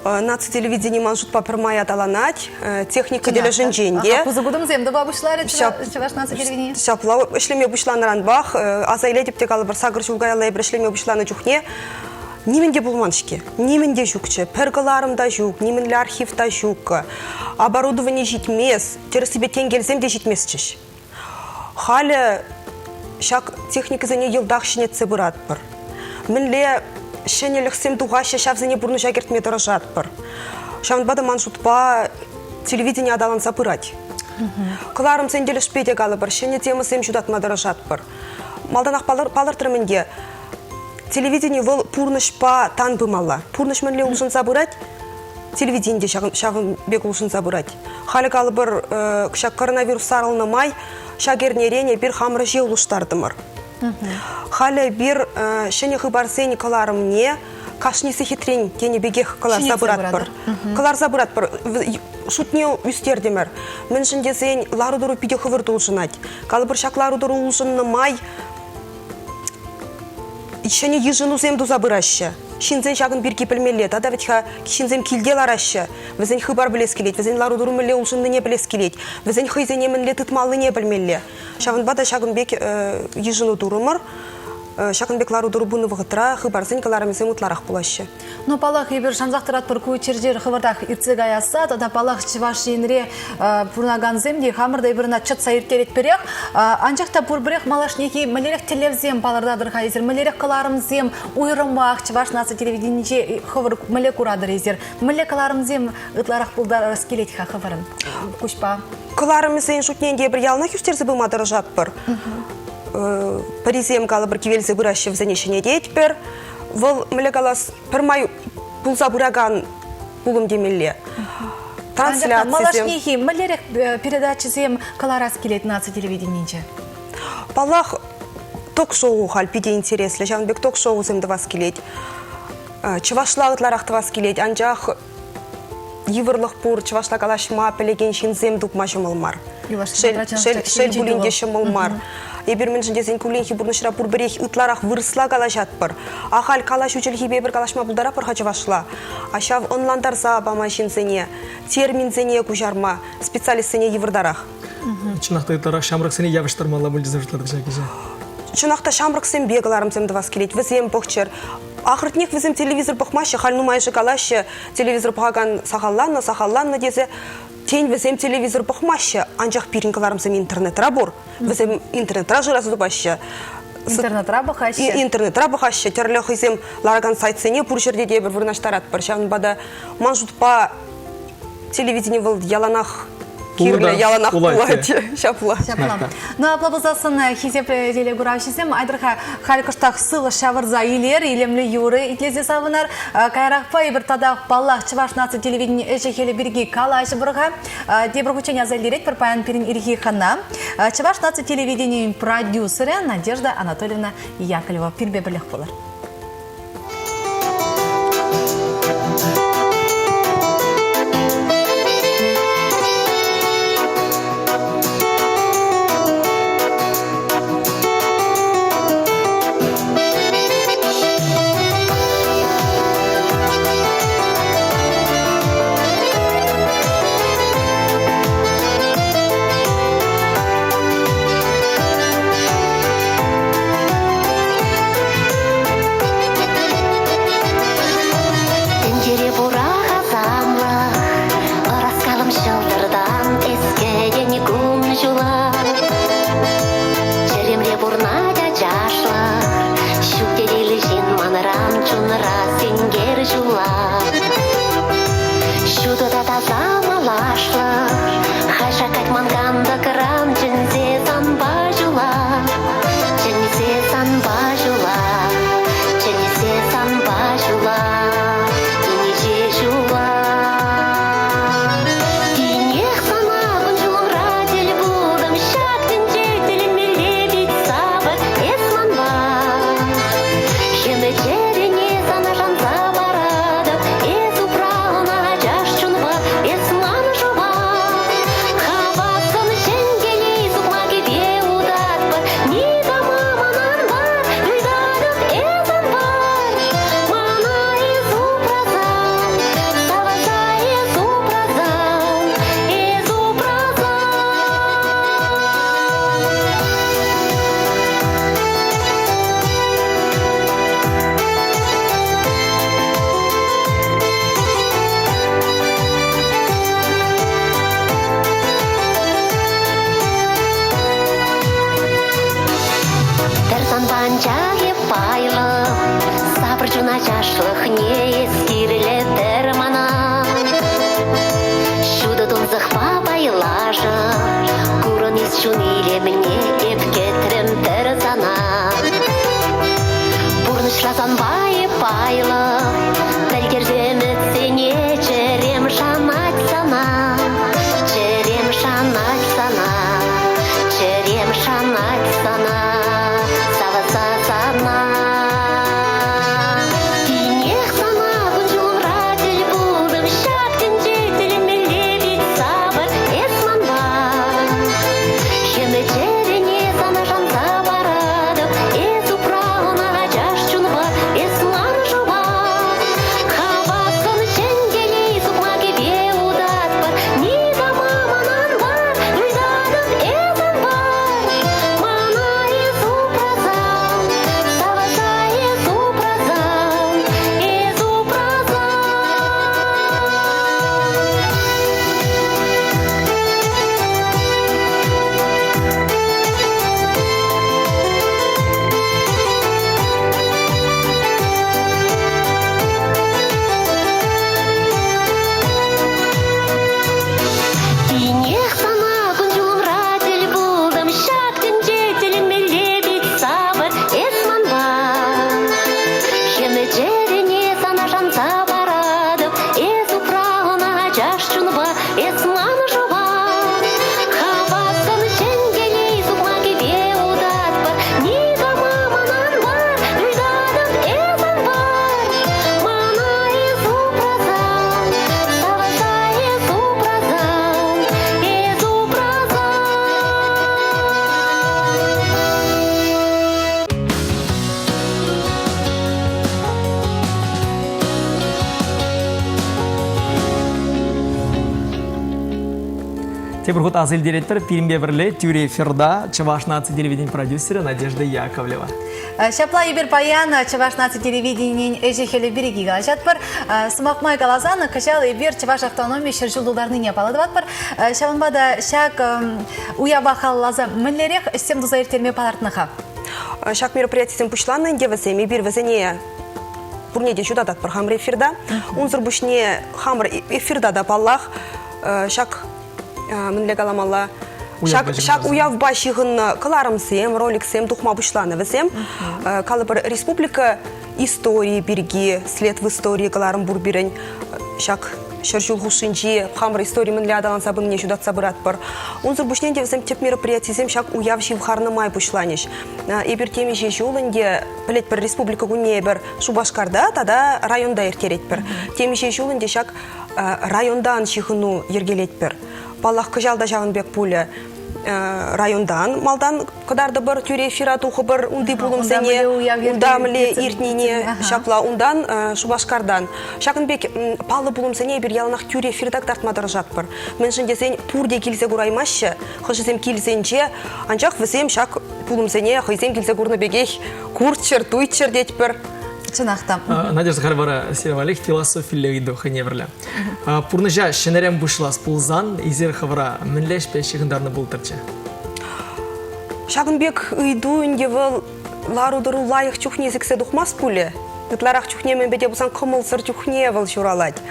Наци телевидени ман шутпа пӗрмай аталанать. Техника тӗлӗшӗнчен те. Пысӑк утӑмсем тӑва пуҫларӗ Чӑваш наци телевидени. Ҫапла ӗҫлеме пуҫланӑранпах аса илетӗп те калӑпӑр, сакӑр ҫул каялла эпир ӗҫлеме пуҫланӑ чухне нимӗн те пулман-ҫке. Нимӗн те ҫукчӗ. Пӗр кӑларӑм та ҫук, нимӗнле архив та ҫук. Оборудовани ҫитмест, тӗрӗссипе тенкелсем те ҫитместчӗҫ. Халӗ ҫак техникӑсене йӑлтах ҫӗнетсе пыратпӑр. Мӗнле ҫӗнӗлӗхсем тухаҫҫӗ, ҫавсене пурнӑҫа кӗртме тӑрӑшатпӑр. Ҫавӑнпа та ман шутпа телевидени аталанса пырать. Кӑларӑмсен тӗлӗшпе те калӑпӑр, ҫӗнӗ темӑсем ҫутатма тӑрӑшатпӑр. Малтанах палӑртрӑм ӗнтӗ, телевидени вӑл пурнӑҫпа тан пымалла. Пурнӑҫ мӗнле улшӑнса пырать, телевидени те ҫавӑн пек улшӑнса пырать. Халӗ калӑпӑр, ҫак коронавирус сарӑлнӑ май ҫак эрнерен эпир хамӑр ӗҫе улӑштартӑмӑр. Халӗ эпир ҫӗнӗ хыпарсен кӑларӑмне кашни сехетрен тенӗ пекех кӑларса пыратпӑр. Кӑларса пыратпӑр. Шутне ӳстертӗмӗр. Мӗншӗн тесен лару-тӑру питӗ хӑвӑрт улшӑнать. Калӑпӑр, ҫак лару-тӑру улшӑннӑ май ҫӗнӗ йышӑнусем туса пыраҫҫӗ. Ҫынсен ҫакӑн пирки пӗлмелле. Тата вӗт-ха ҫынсем килте лараҫҫӗ. Вӗсен хыпар пӗлес килет, вӗсен лару-тӑру мӗнле улшӑннине пӗлес килет, вӗсен хӑйсене мӗнле тытмаллине пӗлмелле. Ҫавӑнпа та ҫакӑн пек йышӑну турӑмӑр. Ҫакӑн пек лару-тӑру пынӑ вӑхӑтра хыпарсен кӑларӑмӗсем ытларах пулаҫҫӗ. Ну, паллах, эпир шансах тӑратпӑр ку чир-чӗр хӑвӑртах иртсе каясса тата, паллах, Чӑваш Енре пурӑнакансем те хамӑр та эпир ӑна чӑтса ирттеретпӗрех. Анчах та пурпӗрех малашнехи мӗнлерех тӗллевсем палӑртатӑр-ха эсир, мӗнлерех кӑларӑмсем уйрӑмах Чӑваш наци телевиденийӗнче хӑвӑр мӗнле куратӑр эсир? Мӗнле кӑларӑмсем ытларах пултарас килет-ха хӑвӑрӑн куҫпа? Кӑларӑмӗсен шутне те эпир яланах ӳстерсе пыма тӑрӑшатпӑр. Пӗрисем, калӑпӑр, кивелсе пыраҫҫӗ, вӗсене ҫӗнететпӗр. Вӑл, мӗнле калас, пӗрмай пулса пыракан пулӑм темелле. Трансляцисем. Малашнехи мӗнлерех передачӑсем кӑларас килет наци телевиденийӗнче? Паллах, ток-шоу халь питӗ интереслӗ. Ҫавӑн пек ток-шоусем тӑвас килет. Чӑвашла ытларах тӑвас килет, анчах йывӑрлӑх пур, чӑвашла калаҫма пӗлекен ҫынсем тупма ҫӑмӑл мар. Шел пулин те ҫӑмӑл мар. Эпир мӗншӗн тесен кулленхи пурнӑҫра пурпӗрех ытларах вырӑсла калаҫатпӑр. Ахаль калаҫу чӗлхипе эпир калаҫма пултаратпӑр-ха чӑвашла. А ҫав ӑнлантарса пама ҫынсене, терминсене куҫарма специалистсене йывӑртарах. Чӑнах та ытларах ҫамрӑксене явӑҫтармалла пуль тесе шутлатӑп ҫак ӗҫе. Чӑнах та ҫамрӑксемпе кӑларӑмсем тӑвас килет, вӗсем пӑхчӑр. Ахӑртнех вӗсем телевизор пӑхмаҫҫӗ, халь нумайӑшӗ калаҫҫӗ, телевизор пӑхакан сахалланнӑ, сахалланнӑ тесе. Тен, вӗсем телевизор пӑхмаҫҫӗ, анчах пирӗн кӑларӑмсем интернетра пур. Вӗсем интернетра шыраса тупаҫҫӗ. Интернетра пӑхаҫҫӗ. Интернетра пӑхаҫҫӗ, тӗрлӗ хӑйсем ларакан сайтсене пур ҫӗрте те эпир вырнаҫтаратпӑр. Ҫавӑнпа та ман шутпа телевидени вӑл яланах кирлӗ, яланах пулать. Ҫапла. Ҫапла. Ну, апла пулсассӑн, хисеплӗ телекуравҫӑсем, айтӑр-ха халь кӑштах сывлӑш ҫавӑрса илер, илемлӗ юрӑ итлесе савӑнар. Каярахпа эпир тата, паллах, Чӑваш наци телевидени ӗҫӗ-хӗлӗ пирки калаҫӑпӑр-ха. Тепӗр хутчен аса илтеретпӗр паян пирӗн ирхи хӑна. Чӑваш наци телевиденийӗн продюсерӗ Надежда Анатольевна Яковлева. Пирпе пӗрлех пулӑр. ачашлӑхне эс кирлӗ пӗр мана. Ҫутӑ тунсӑхпа пайлашӑп, курӑн эс чун илемне эп кӗтрӗм пӗр сана. Пурнӑҫра санпа эп пайлӑ, пӗлтерсе ӗмӗтсене чӗрем шанать сана, чӗрем шанать сана, чӗрем шанать сана, савса сана. Тинех сана кун-ҫулӑмра тӗл пултӑм, ҫак тӗнче тӗлӗнмелле пит савӑр эс манпа. Хӗмӗ чӗрене сана шанса паратӑп, эс упра ӑна ачаш чунпа, эс ман шӑпа. Хаваслӑн ҫӗн телей сукмакӗпе утатпӑр, никама манан мар, ыйтатӑп эс ан пар. Мана эс упрасан, савӑнса эс упрасан, эс упрасан. Тинех сана кун-ҫулӑмра тӗл пултӑм, ҫак тӗнче тӗлӗнмелле пит савӑр эс манпа. Хӗмӗ чӗрене сана шанса паратӑп, эс упра ӑна ачаш чунпа, эс ман шӑпа. Хавассӑн ҫӗн телей сукмакӗпе утатпӑр, никама манан мар, ыйтатӑп эс ан пар. Мана эс упрасан, савӑнса эс упрасан, эс упрасан. Тепӗр хут аса илтеретпӗр, пирӗнпе пӗрле тӳрӗ эфирта Чӑваш наци телевиденин продюсерӗ Надежда Яковлева. Ҫапла эпир паян Чӑваш наци телевиденийӗн ӗҫӗ-хӗлӗ пирки калаҫатпӑр. Сӑмах май каласан, кӑҫал эпир Чӑваш автономи ҫӗршыв тултарнине палӑртатпӑр. Ҫавӑнпа та ҫак уява халалласа мӗнлерех ӗҫсем туса ирттерме палӑртнӑ-ха? Ҫак мероприятисем пуҫланнӑ ӗнтӗ вӗсем. Эпир вӗсене пурне те ҫутататпӑр хамӑр эфирта. Унсӑр пуҫне хамӑр эфирта та, паллах, ҫак мӗнле каламалла, ҫак, ҫак уявпа ҫыхӑннӑ кӑларӑмсем, роликсем тухма пуҫланӑ вӗсем. Калӑпӑр, республика историйӗ пирки, след в истории кӑларӑм пур пирӗн. Ҫак ҫӗр ҫул хушшинчи хамӑр истори мӗнле аталанса пынине ҫутатса пыратпӑр. Унсӑр пуҫне те вӗсем тӗп мероприятисем ҫак уяв ҫывхарнӑ май пуҫланӗҫ. Эпир темиҫе ҫул ӗнтӗ пӗлетпӗр республика кунне эпир Шупашкарта тата районта ирттеретпӗр. Темиҫе ҫул ӗнтӗ ҫак районтан ҫыхӑну йӗркелетпӗр. Паллах, кӑҫал та ҫавӑн пек пулӗ. Районтан малтан кӑтартӑпӑр, тӳре эфира тухӑпӑр унти пулӑмсене, унта мӗнле иртнине, ҫапла унтан Шупашкартан. Ҫакӑн пек паллӑ пулӑмсене эпир яланах тӳре эфирта кӑтартма тӑрӑшатпӑр. Мӗншӗн тесен пурте килсе кураймаҫҫӗ, хӑшӗсем килсенче, анчах вӗсем ҫак пулӑмсене хӑйсем килсе курнӑ пекех курччӑр, туйччӑр тетпӗр. Чӑнах та. Надежда халь вара сире валли философилле ыйту хӑйне пӗрле. Пурнӑҫа ҫӗнӗрен пуҫлас пулсан эсир хӑвӑра мӗнле ӗҫпе ҫыхӑнтарнӑ пултӑрччӗ? Ҫакӑн пек ыйту ӗнтӗ вӑл лару-тӑру лайӑх чухне сиксе тухмасть пулӗ. Ытларах чухне мӗнпе те пулсан кӑмӑлсӑр чухне вӑл ҫуралать.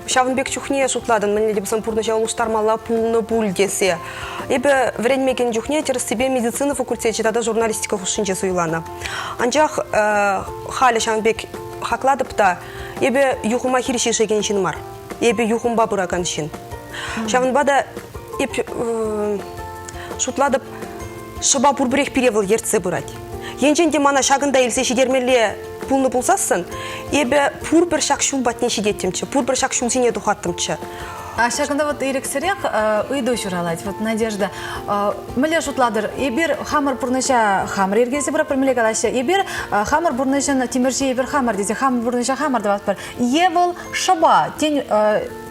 Ҫавӑн пек чухне шутлатӑн, мӗнле те пулсан пурнӑҫа улӑштармалла пулнӑ пуль тесе. Эпӗ вӗренме кӗнӗ чухне тӗрӗссипе медицина факультечӗ тата журналистика хушшинче суйланӑ. Анчах халӗ ҫавӑн пек хаклатӑп та, эпӗ юхӑма хирӗҫ ишекен ҫын мар. Эпӗ юхӑмпа пыракан ҫын. Ҫавӑнпа та эп шутлатӑп, шӑпа пурпӗрех пире вӑл ертсе пырать. Енчен те мана ҫакӑнта илсе ҫитермелле пулнӑ пулсассӑн, эпӗ пурпӗр ҫак ҫул патне ҫитеттӗмччӗ, пурпӗр ҫак ҫул ҫине тухаттӑмччӗ. А ҫакӑнта вот ирӗксӗрех ыйту ҫуралать. Вот, Надежда, мӗнле шутлатӑр, эпир хамӑр пурнӑҫа хамӑр йӗркелесе пыратпӑр, мӗнле калаҫҫӗ, эпир хамӑр пурнӑҫӑн тимӗрҫи эпир хамӑр тесе хамӑр пурнӑҫа хамӑр тӑватпӑр. Е вӑл шӑпа, тен,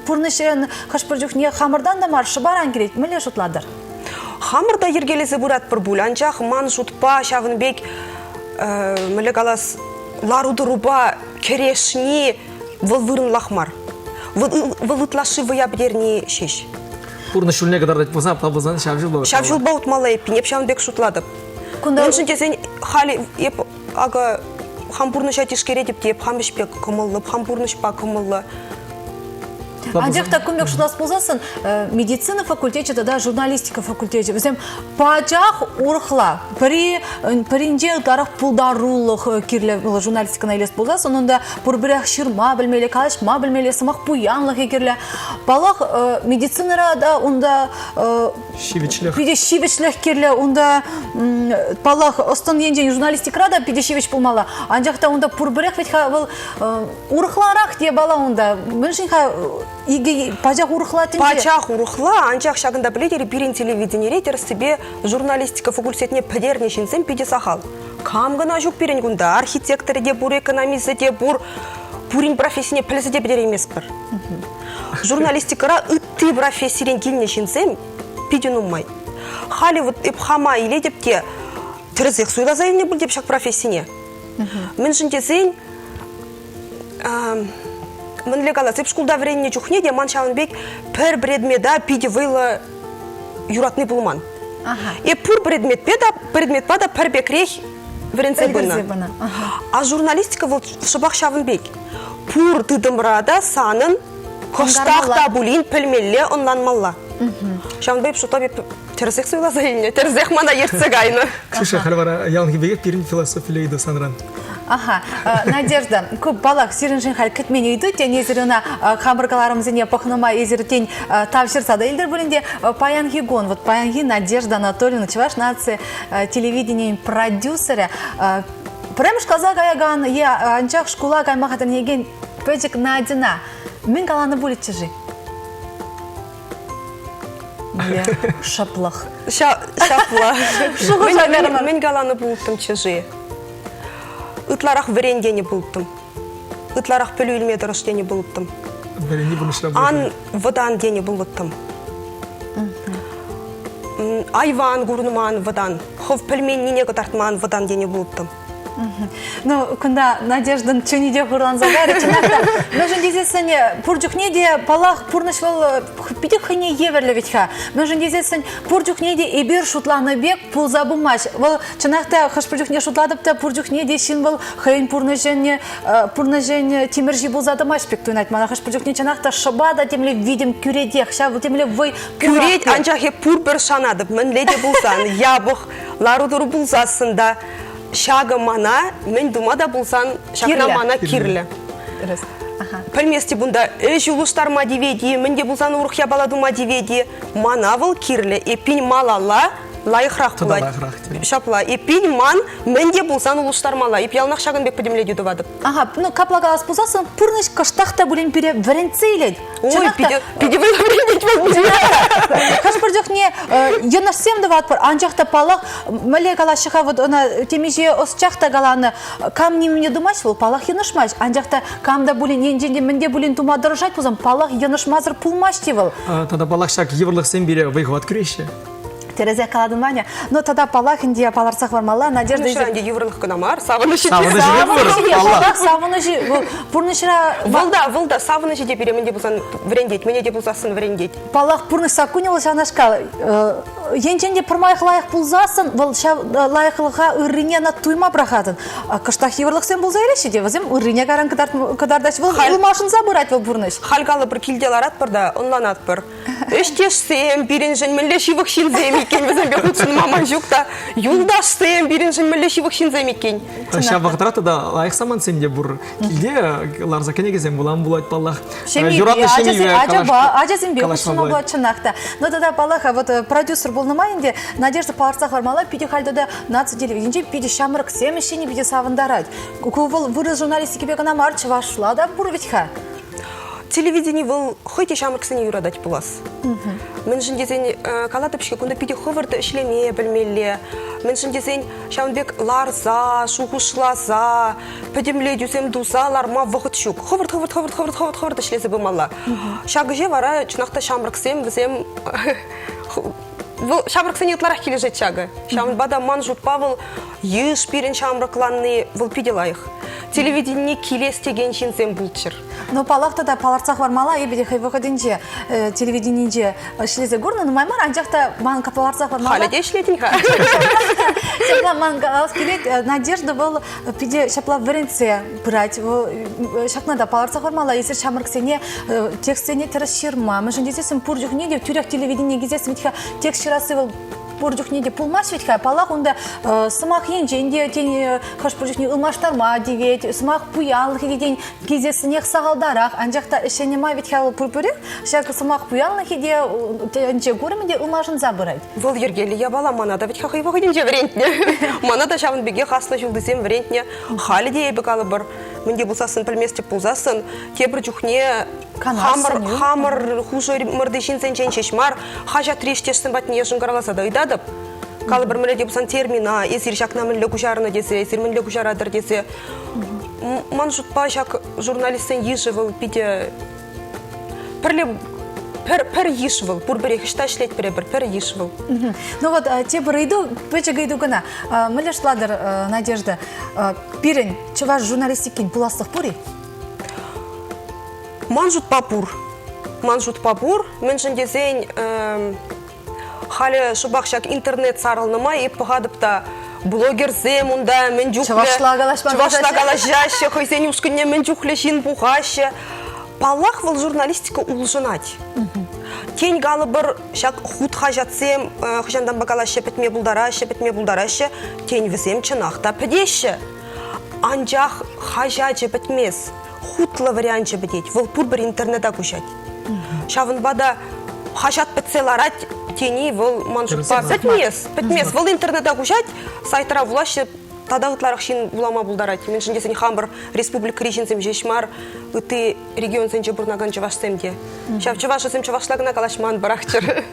пурнӑҫӑн хӑш-пӗр чухне хамӑртан та мар, шӑпаран килет. Мӗнле шутлатӑр? Хамӑр та йӗркелесе пыратпӑр пуль, анчах ман шутпа ҫавӑн пек, мӗнле калас, лару-тӑрупа кӗрешни вӑл вырӑнлах мар. Вӑл ытлашши вӑя пӗтерни ҫеҫ. Пурнӑҫ ҫулне кӑтартать пулсан, апла пулсан ҫав ҫулпа утмалла. Ҫав ҫулпа утмалла эппин, эп ҫавӑн пек шутлатӑп. Мӗншӗн тесен халӗ эп акӑ. Хам пурнӑҫа тишкеретӗп те, эп хам ӗҫпе кӑмӑллӑ, хам пурнӑҫпа кӑмӑллӑ. Анчах та кун пек шутлас пулсассӑн медицина факультечӗ тата журналистика факультечӗ вӗсем пачах урӑхла. Пӗри пӗринче ытларах пултарулӑх кирлӗ журналистикӑна илес пулсассӑн унта пурпӗрех ҫырма пӗлмелле, калаҫма пӗлмелле, сӑмах пуянлӑхӗ кирлӗ. Паллах, медицинӑра та унта ҫивӗчлӗх. Питӗ ҫивӗчлӗх кирлӗ. Унта, паллах, ӑс-тӑн енчен журналистикӑра та питӗ ҫивӗч пулмалла. Анчах та унта пурпӗрех вӗт-ха вӑл урӑхларах япала унта. Мӗншӗн-ха икӗ пачах урӑхла тӗнче? Пачах урӑхла, анчах ҫакӑнта пӗлетӗр пирӗн телевиденире тӗрӗссипе журналистика факультетне пӗтернӗ ҫынсем питӗ сахал. Кам кӑна ҫук пирӗн кунта? Архитекторӗ те пур, экономисчӗ те пур. Пурин профессине пӗлсе те пӗтерейместпӗр. Журналистикӑра ытти профессирен килнӗ ҫынсем питӗ нумай. Халӗ вот эп хама илетӗп те тӗрӗсех суйласа илнӗ пуль теп ҫак профессине. Мӗншӗн тесен мӗнле калас, эп шкулта вӗреннӗ чухне те ман ҫавӑн пек пӗр предмета питӗ вӑйлӑ юратни пулман. Эп пур предметпе та предметпа та пӗр пекрех вӗренсе пынӑ. А журналистика вӑл шӑпах ҫавӑн пек. Пур тытӑмра та санӑн кӑштах та пулин пӗлмелле, ӑнланмалла. Ҫавӑнпа эп шутлап, эп тӗрӗсех суйласа илнӗ, тӗрӗсех мана ертсе кайнӑ. Ксюша, халь вара яланхи пекех пирӗн философилле ыйту санран. Аха, Надежда, ку паллах, сирӗншӗн халь кӗтмен ыйту, тен, эсир ӑна хамӑр кӑларӑмсене пӑхнӑ май эсир, тен, тавҫӑрса та илтӗр пулин те, паянхи кун, вот паянхи Надежда Анатольевна, Чӑваш наци телевиденийӗн продюсерӗ, пӗрремӗш класа каякан е анчах шкула кайма хатӗрленекен пӗчӗк Надьӑна мӗн каланӑ пулӗччӗ-ши? Шӑплӑх. Ҫапла. Мӗн каланӑ пулӑттӑмччӗ-ши? Ытларах вӗрен тенӗ пулӑттӑм. Ытларах пӗлӳ илме тӑрӑш тенӗ пулӑттӑм. Вӗренни пурнӑҫра Ан вӑтан тенӗ пулӑттӑм. Айван курнӑман вӑтан, хӑв пӗлменнине кӑтартман вӑтан тенӗ пулӑттӑм. Ну, кунта Надеждӑн чунӗ те хурланса кайрӗ. Чӑнах та, мӗншӗн тесессӗн пур чухне те, паллах, пурнӑҫ вӑл питӗ хӑйне евӗрлӗ вӗт-ха. Мӗншӗн тесессӗн пур чухне те эпир шутланӑ пек пулса пымасть. Вӑл чӑнах та хӑш-пӗр чухне шутлатӑп та пур чухне те ҫын вӑл хӑйӗн пурнӑҫӗн пурнӑҫӗн тимӗрҫи пулса тӑмасть пек туйӑнать мана. Хӑш-пӗр чухне чӑнах та шӑпа та темле витӗм кӳретех, ҫав темле вӑй Кӳрет, анчах эп пурпӗр шанатӑп, мӗнле те пулсан, япӑх лару-тӑру пулсассӑн та ҫакӑ мана мӗн тума та пулсан ҫакна мана кирлӗ. Пӗлместӗп унта ӗҫ улӑштарма тивет-и, мӗн те пулсан урӑх япала тума тивет-и. Мана вӑл кирлӗ. Эппин малалла лайӑхрах пулать. Ҫапла, эппин ман мӗн те пулсан улӑштармалла. Эп яланах ҫакӑн пек пӗтӗмлетӳ тӑватӑп. Ага, ну капла калас пулсассӑн пурнӑҫ кӑштах та пулин пире вӗрентсе илет. Ой, питӗ, питӗ вӗрентет вӑл пире. Хӑш-пӗр чухне йӑнӑшсем тӑватпӑр, анчах та паллах, мӗнле калаҫҫӗ-ха вот ӑна темиҫе ӑсчах та каланӑ, кам нимӗне тумасть вӑл, паллах, йӑнӑшмасть. Анчах та кам та пулин енчен те мӗн те пулин тума тӑрӑшать пулсан, паллах, йӑнӑшмасӑр пулмасть те вӑл. Тата паллах ҫак йывӑрлӑхсем пире вӑй-хӑват кӳреҫҫӗ. Тӗрӗсех калатӑн, Ваня. Но тата паллах ӗнтӗ палӑртса хӑвармалла. Надежда Пурнӑҫра ӗнтӗ йывӑрлӑх кӑна мар, савӑнӑҫӗ те. Савӑнӑҫӗ те, паллах, савӑнӑҫӗ пурнӑҫра... Вӑл та, вӑл та савӑнӑҫӗ те пире мӗн те пулсан вӗрентет, мӗне те пулсассӑн вӗрентет. Паллах, пурнӑҫ саккунӗ вӑл ҫавнашкал. Енчен те пӗрмаях лайӑх пулсассӑн, вӑл ҫав лайӑхлӑха ыррине ӑна туйма пӑрахатӑн. Кӑштах йывӑрлӑхсем пулса илеҫҫӗ те, вӗсем ыррине кайран кӑтартаҫҫӗ. Вӑл ылмашӑнса пырать вӑл пурнӑҫ. Халь калӑпӑр, килте ларатпӑр та ӑнланатпӑр. Ӗҫтешсем пирӗншӗн мӗнле ҫывӑх ҫынсем иккен, вӗсемпе хутшӑнма май ҫук та. Юлташсем пирӗншӗн мӗнле ҫывӑх ҫынсем иккен. Ҫав вӑхӑтра тата лайӑх самантсем те пур. Килте ларса кӗнекесем вулам пулать паллах. Ҫемьепе, ачасемпе хутшӑнма пулать чӑнах та. Но тата паллах, вот продюсер пулнӑ май ӗнтӗ Надежда палӑртса хӑвармалла, питӗ халь тата наци телевиденинче питӗ ҫамрӑксем ӗҫлени питӗ савӑнтарать. Ку вӑл вырӑс журналистикипе кӑна мар, чӑвашла та пур вӗт-ха. Телевидени вӑл хӑй те ҫамрӑксене юратать пулас. Мӗншӗн тесен, калатӑп-ҫке, кунта питӗ хӑвӑрт ӗҫлеме пӗлмелле. Мӗншӗн тесен, ҫавӑн пек ларса, шухӑшласа, пӗтӗмлетӳсем туса ларма вӑхӑт ҫук. Хӑвӑрт, хӑвӑрт, хӑвӑрт, хӑвӑрт, хӑвӑрт, хӑвӑрт ӗҫлесе пымалла. Ҫак ӗҫе вара чӑнах та ҫамрӑксем вӗсем вӑл ҫамрӑксене ытларах килӗшет ҫакӑ. Ҫавӑнпа та ман шутпа вӑл йыш пирӗн ҫамрӑкланни вӑл питӗ лайӑх. Телевидение килес текен ҫынсем пулччӑр. Ну, паллах тата палӑртса хӑвармалла, эпӗ те хӑй вӑхӑтӗнче телевиденинче ӗҫлесе курнӑ, нумай мар, анчах та ман палӑртса хӑвармалла. Халӗ те ӗҫлетӗн-ха. Ҫапла ман калас килет, Надежда вӑл питӗ ҫапла вӗрентсе пырать. Вӑл ҫакна та палӑртса хӑвармалла, эсир ҫамрӑксене текстсене тӗрӗс ҫырма, мӗншӗн тесессӗн пур чухне те тӳрех телевидение килсессӗн вӗт-ха текст ҫырасси вӑл пур чухне те пулмасть вӗт-ха. Паллах, унта сӑмах енчен те тен хӑш-пӗр чухне ылмаштарма тивет, сӑмах пуянлӑхӗ те тен килсессӗнех сахалтарах. Анчах та ӗҫленӗ май вӗт-ха вӑл пурпӗрех ҫак сӑмах пуянлӑхӗ те тӗнче курӑмӗ те ылмашӑнса пырать. Вӑл йӗркеллӗ япала мана та вӗт-ха хӑй вӑхӑтӗнче вӗрентнӗ. Мана та ҫавӑн пекех аслӑ ҫултисем вӗрентнӗ. Халӗ те эпӗ калӑпӑр, мӗн те пулсассӑн пӗлместӗп пулсассӑн, тепӗр чухне хамӑр, хамӑр хушӑмӑрти ҫынсенчен ҫеҫ мар, хаҫатри ӗҫтешсем патне шӑнкӑравласа та ыйтатӑп. Калӑпӑр, мӗнле те пулсан термина, эсир ҫакна мӗнле куҫарнӑ тесе, эсир мӗнле куҫаратӑр тесе. Ман шутпа ҫак журналистсен йышӗ вӑл питӗ пӗрле пӗр, пӗр йыш вӑл, пурпӗрех ӑҫта ӗҫлетпӗр эпир, пӗр йыш вӑл. Ну вот тепӗр ыйту, пӗчӗк ыйту кӑна. Мӗнле шутлатӑр, Надежда, пирӗн чӑваш журналистикин пуласлӑх пур-и? Ман шутпа пур. Ман шутпа пур, мӗншӗн тесен халӗ шӑпах ҫак интернет сарӑлнӑ май эп пӑхатӑп та блогерсем унта мӗн чухлӗ чӑвашла калаҫма чӑвашла калаҫаҫҫӗ, хӑйсен ушкӑнне мӗн чухлӗ ҫын пухаҫҫӗ. Паллах, вӑл журналистика улшӑнать. Тен, калӑпӑр, ҫак хут хаҫатсем хӑҫантанпа калаҫҫӗ, пӗтме пултараҫҫӗ, пӗтме пултараҫҫӗ. Тен, вӗсем чӑнах та пӗтеҫҫӗ. Анчах хаҫачӗ пӗтмес, хутлӑ варианчӗ пӗтет, вӑл пурпӗр интернета куҫать. Ҫавӑнпа та хаҫат пӗтсе ларать тени вӑл ман шутпа пӗтмес, пӗтмес. Вӑл интернета куҫать, сайтра вулаҫҫӗ, тата ытларах ҫын вулама пултарать. Мӗншӗн тесен хамӑр республикӑри ҫынсем ҫеҫ мар, ытти регионсенче пурӑнакан чӑвашсем те. Ҫав чӑвашсем чӑвашла кӑна калаҫман пӑрахчӑр.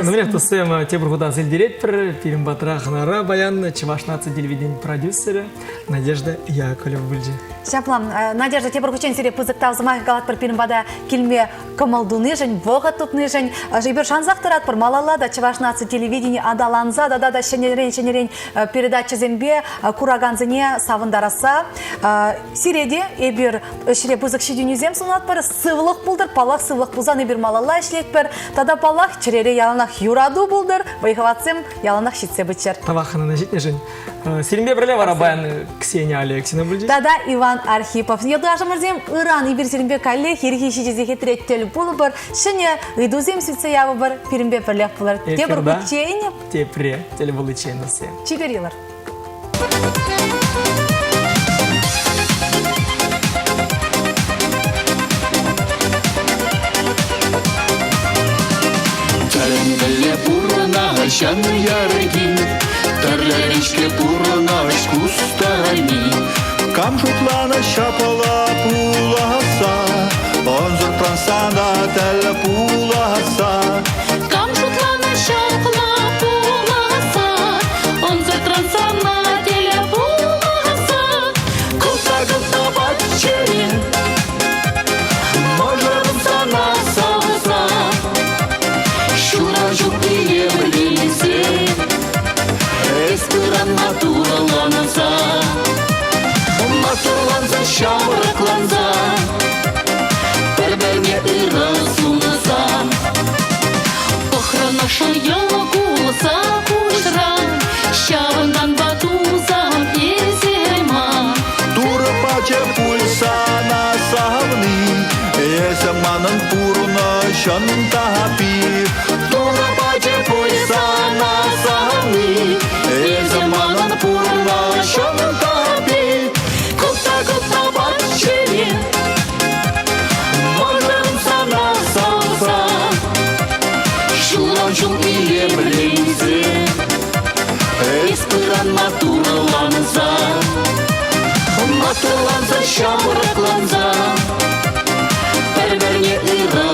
Мӗнех, туссем, тепӗр хута илтеретпӗр. Пирӗн патра хӑнара паян Чӑваш наци телевиденийӗн продюсерӗ Надежда Яковлева пулчӗ. Ҫапла, Надежда, тепӗр хутчен сире пысӑк тав сӑмахӗ калатпӑр пирӗн пата килме кӑмӑл тунишӗн, вӑхӑт тупнишӗн. Эпир шансах тӑратпӑр, малалла та Чӑваш наци телевидени аталанса тата та ҫӗнӗрен-ҫӗнӗрен передачӑсемпе куракансене савӑнтарасса. Сире те эпир ӗҫре пысӑк ҫитӗнӳсем сунатпӑр, сывлӑх пултӑр, паллах, сывлӑх пулсан эпир малалла ӗҫлетпӗр. Тата, паллах, чӗрере яланах юрату пултӑр, вӑй-хӑватсем яланах ҫитсе пыччӑр. Тавах хӑнана ҫитнӗшӗн. Сирӗнпе пӗрле вара паян Ксения Алексина пулчӗ. Тата Иван Архипов. Юлташӑмӑрсем, ыран эпир сирӗнпе каллех ирхи ҫичӗ сехетре тӗл пулӑпӑр, ҫӗнӗ ыйтусем сӳтсе явӑпӑр, пирӗнпе пӗрлех пулӑр. Тепӗр хутчен. Тепре тӗл пуличчен, туссем. Чипер юлӑр. Тӗлӗнмелле пурӑнаҫан ярӑкин, Тӗрлӗрен-ҫке пурӑнаҫ кустарайми. Кам шутланӑ ҫапла пуласса, Ӑнсӑртран сана тӗл пуласса. Кам шутланӑ ҫапла пуласса, Ӑнсӑртран сана тӗл пуласса. Кӑлта-кӑлта чӗре, Мӑшӑрӑм сана савса, Ҫуран ҫук илемлесе, Эс пыран матурланса, Матурланса, ҫамрӑкланса, Пӗр-пӗрне ырӑ сунса. Пӑхрӑн йӑл кулса куҫран, Ҫавӑнтанпа тусам эсӗ ман. Турӑ пачӗ пуль сана савни, Эсӗ манӑн пурнӑҫӑн тапи. Турӑ пачӗ пуль сана савни, Эсӗ манӑн пурнӑҫӑн тапи. Кӑлта-кӑлта чӗре, Мӑшӑрӑм сана савса, Ҫулран ҫул илемленсе, Эс пыран матурланса, Матурланса, ҫамрӑкланса, Пӗр-пӗрне ырӑ.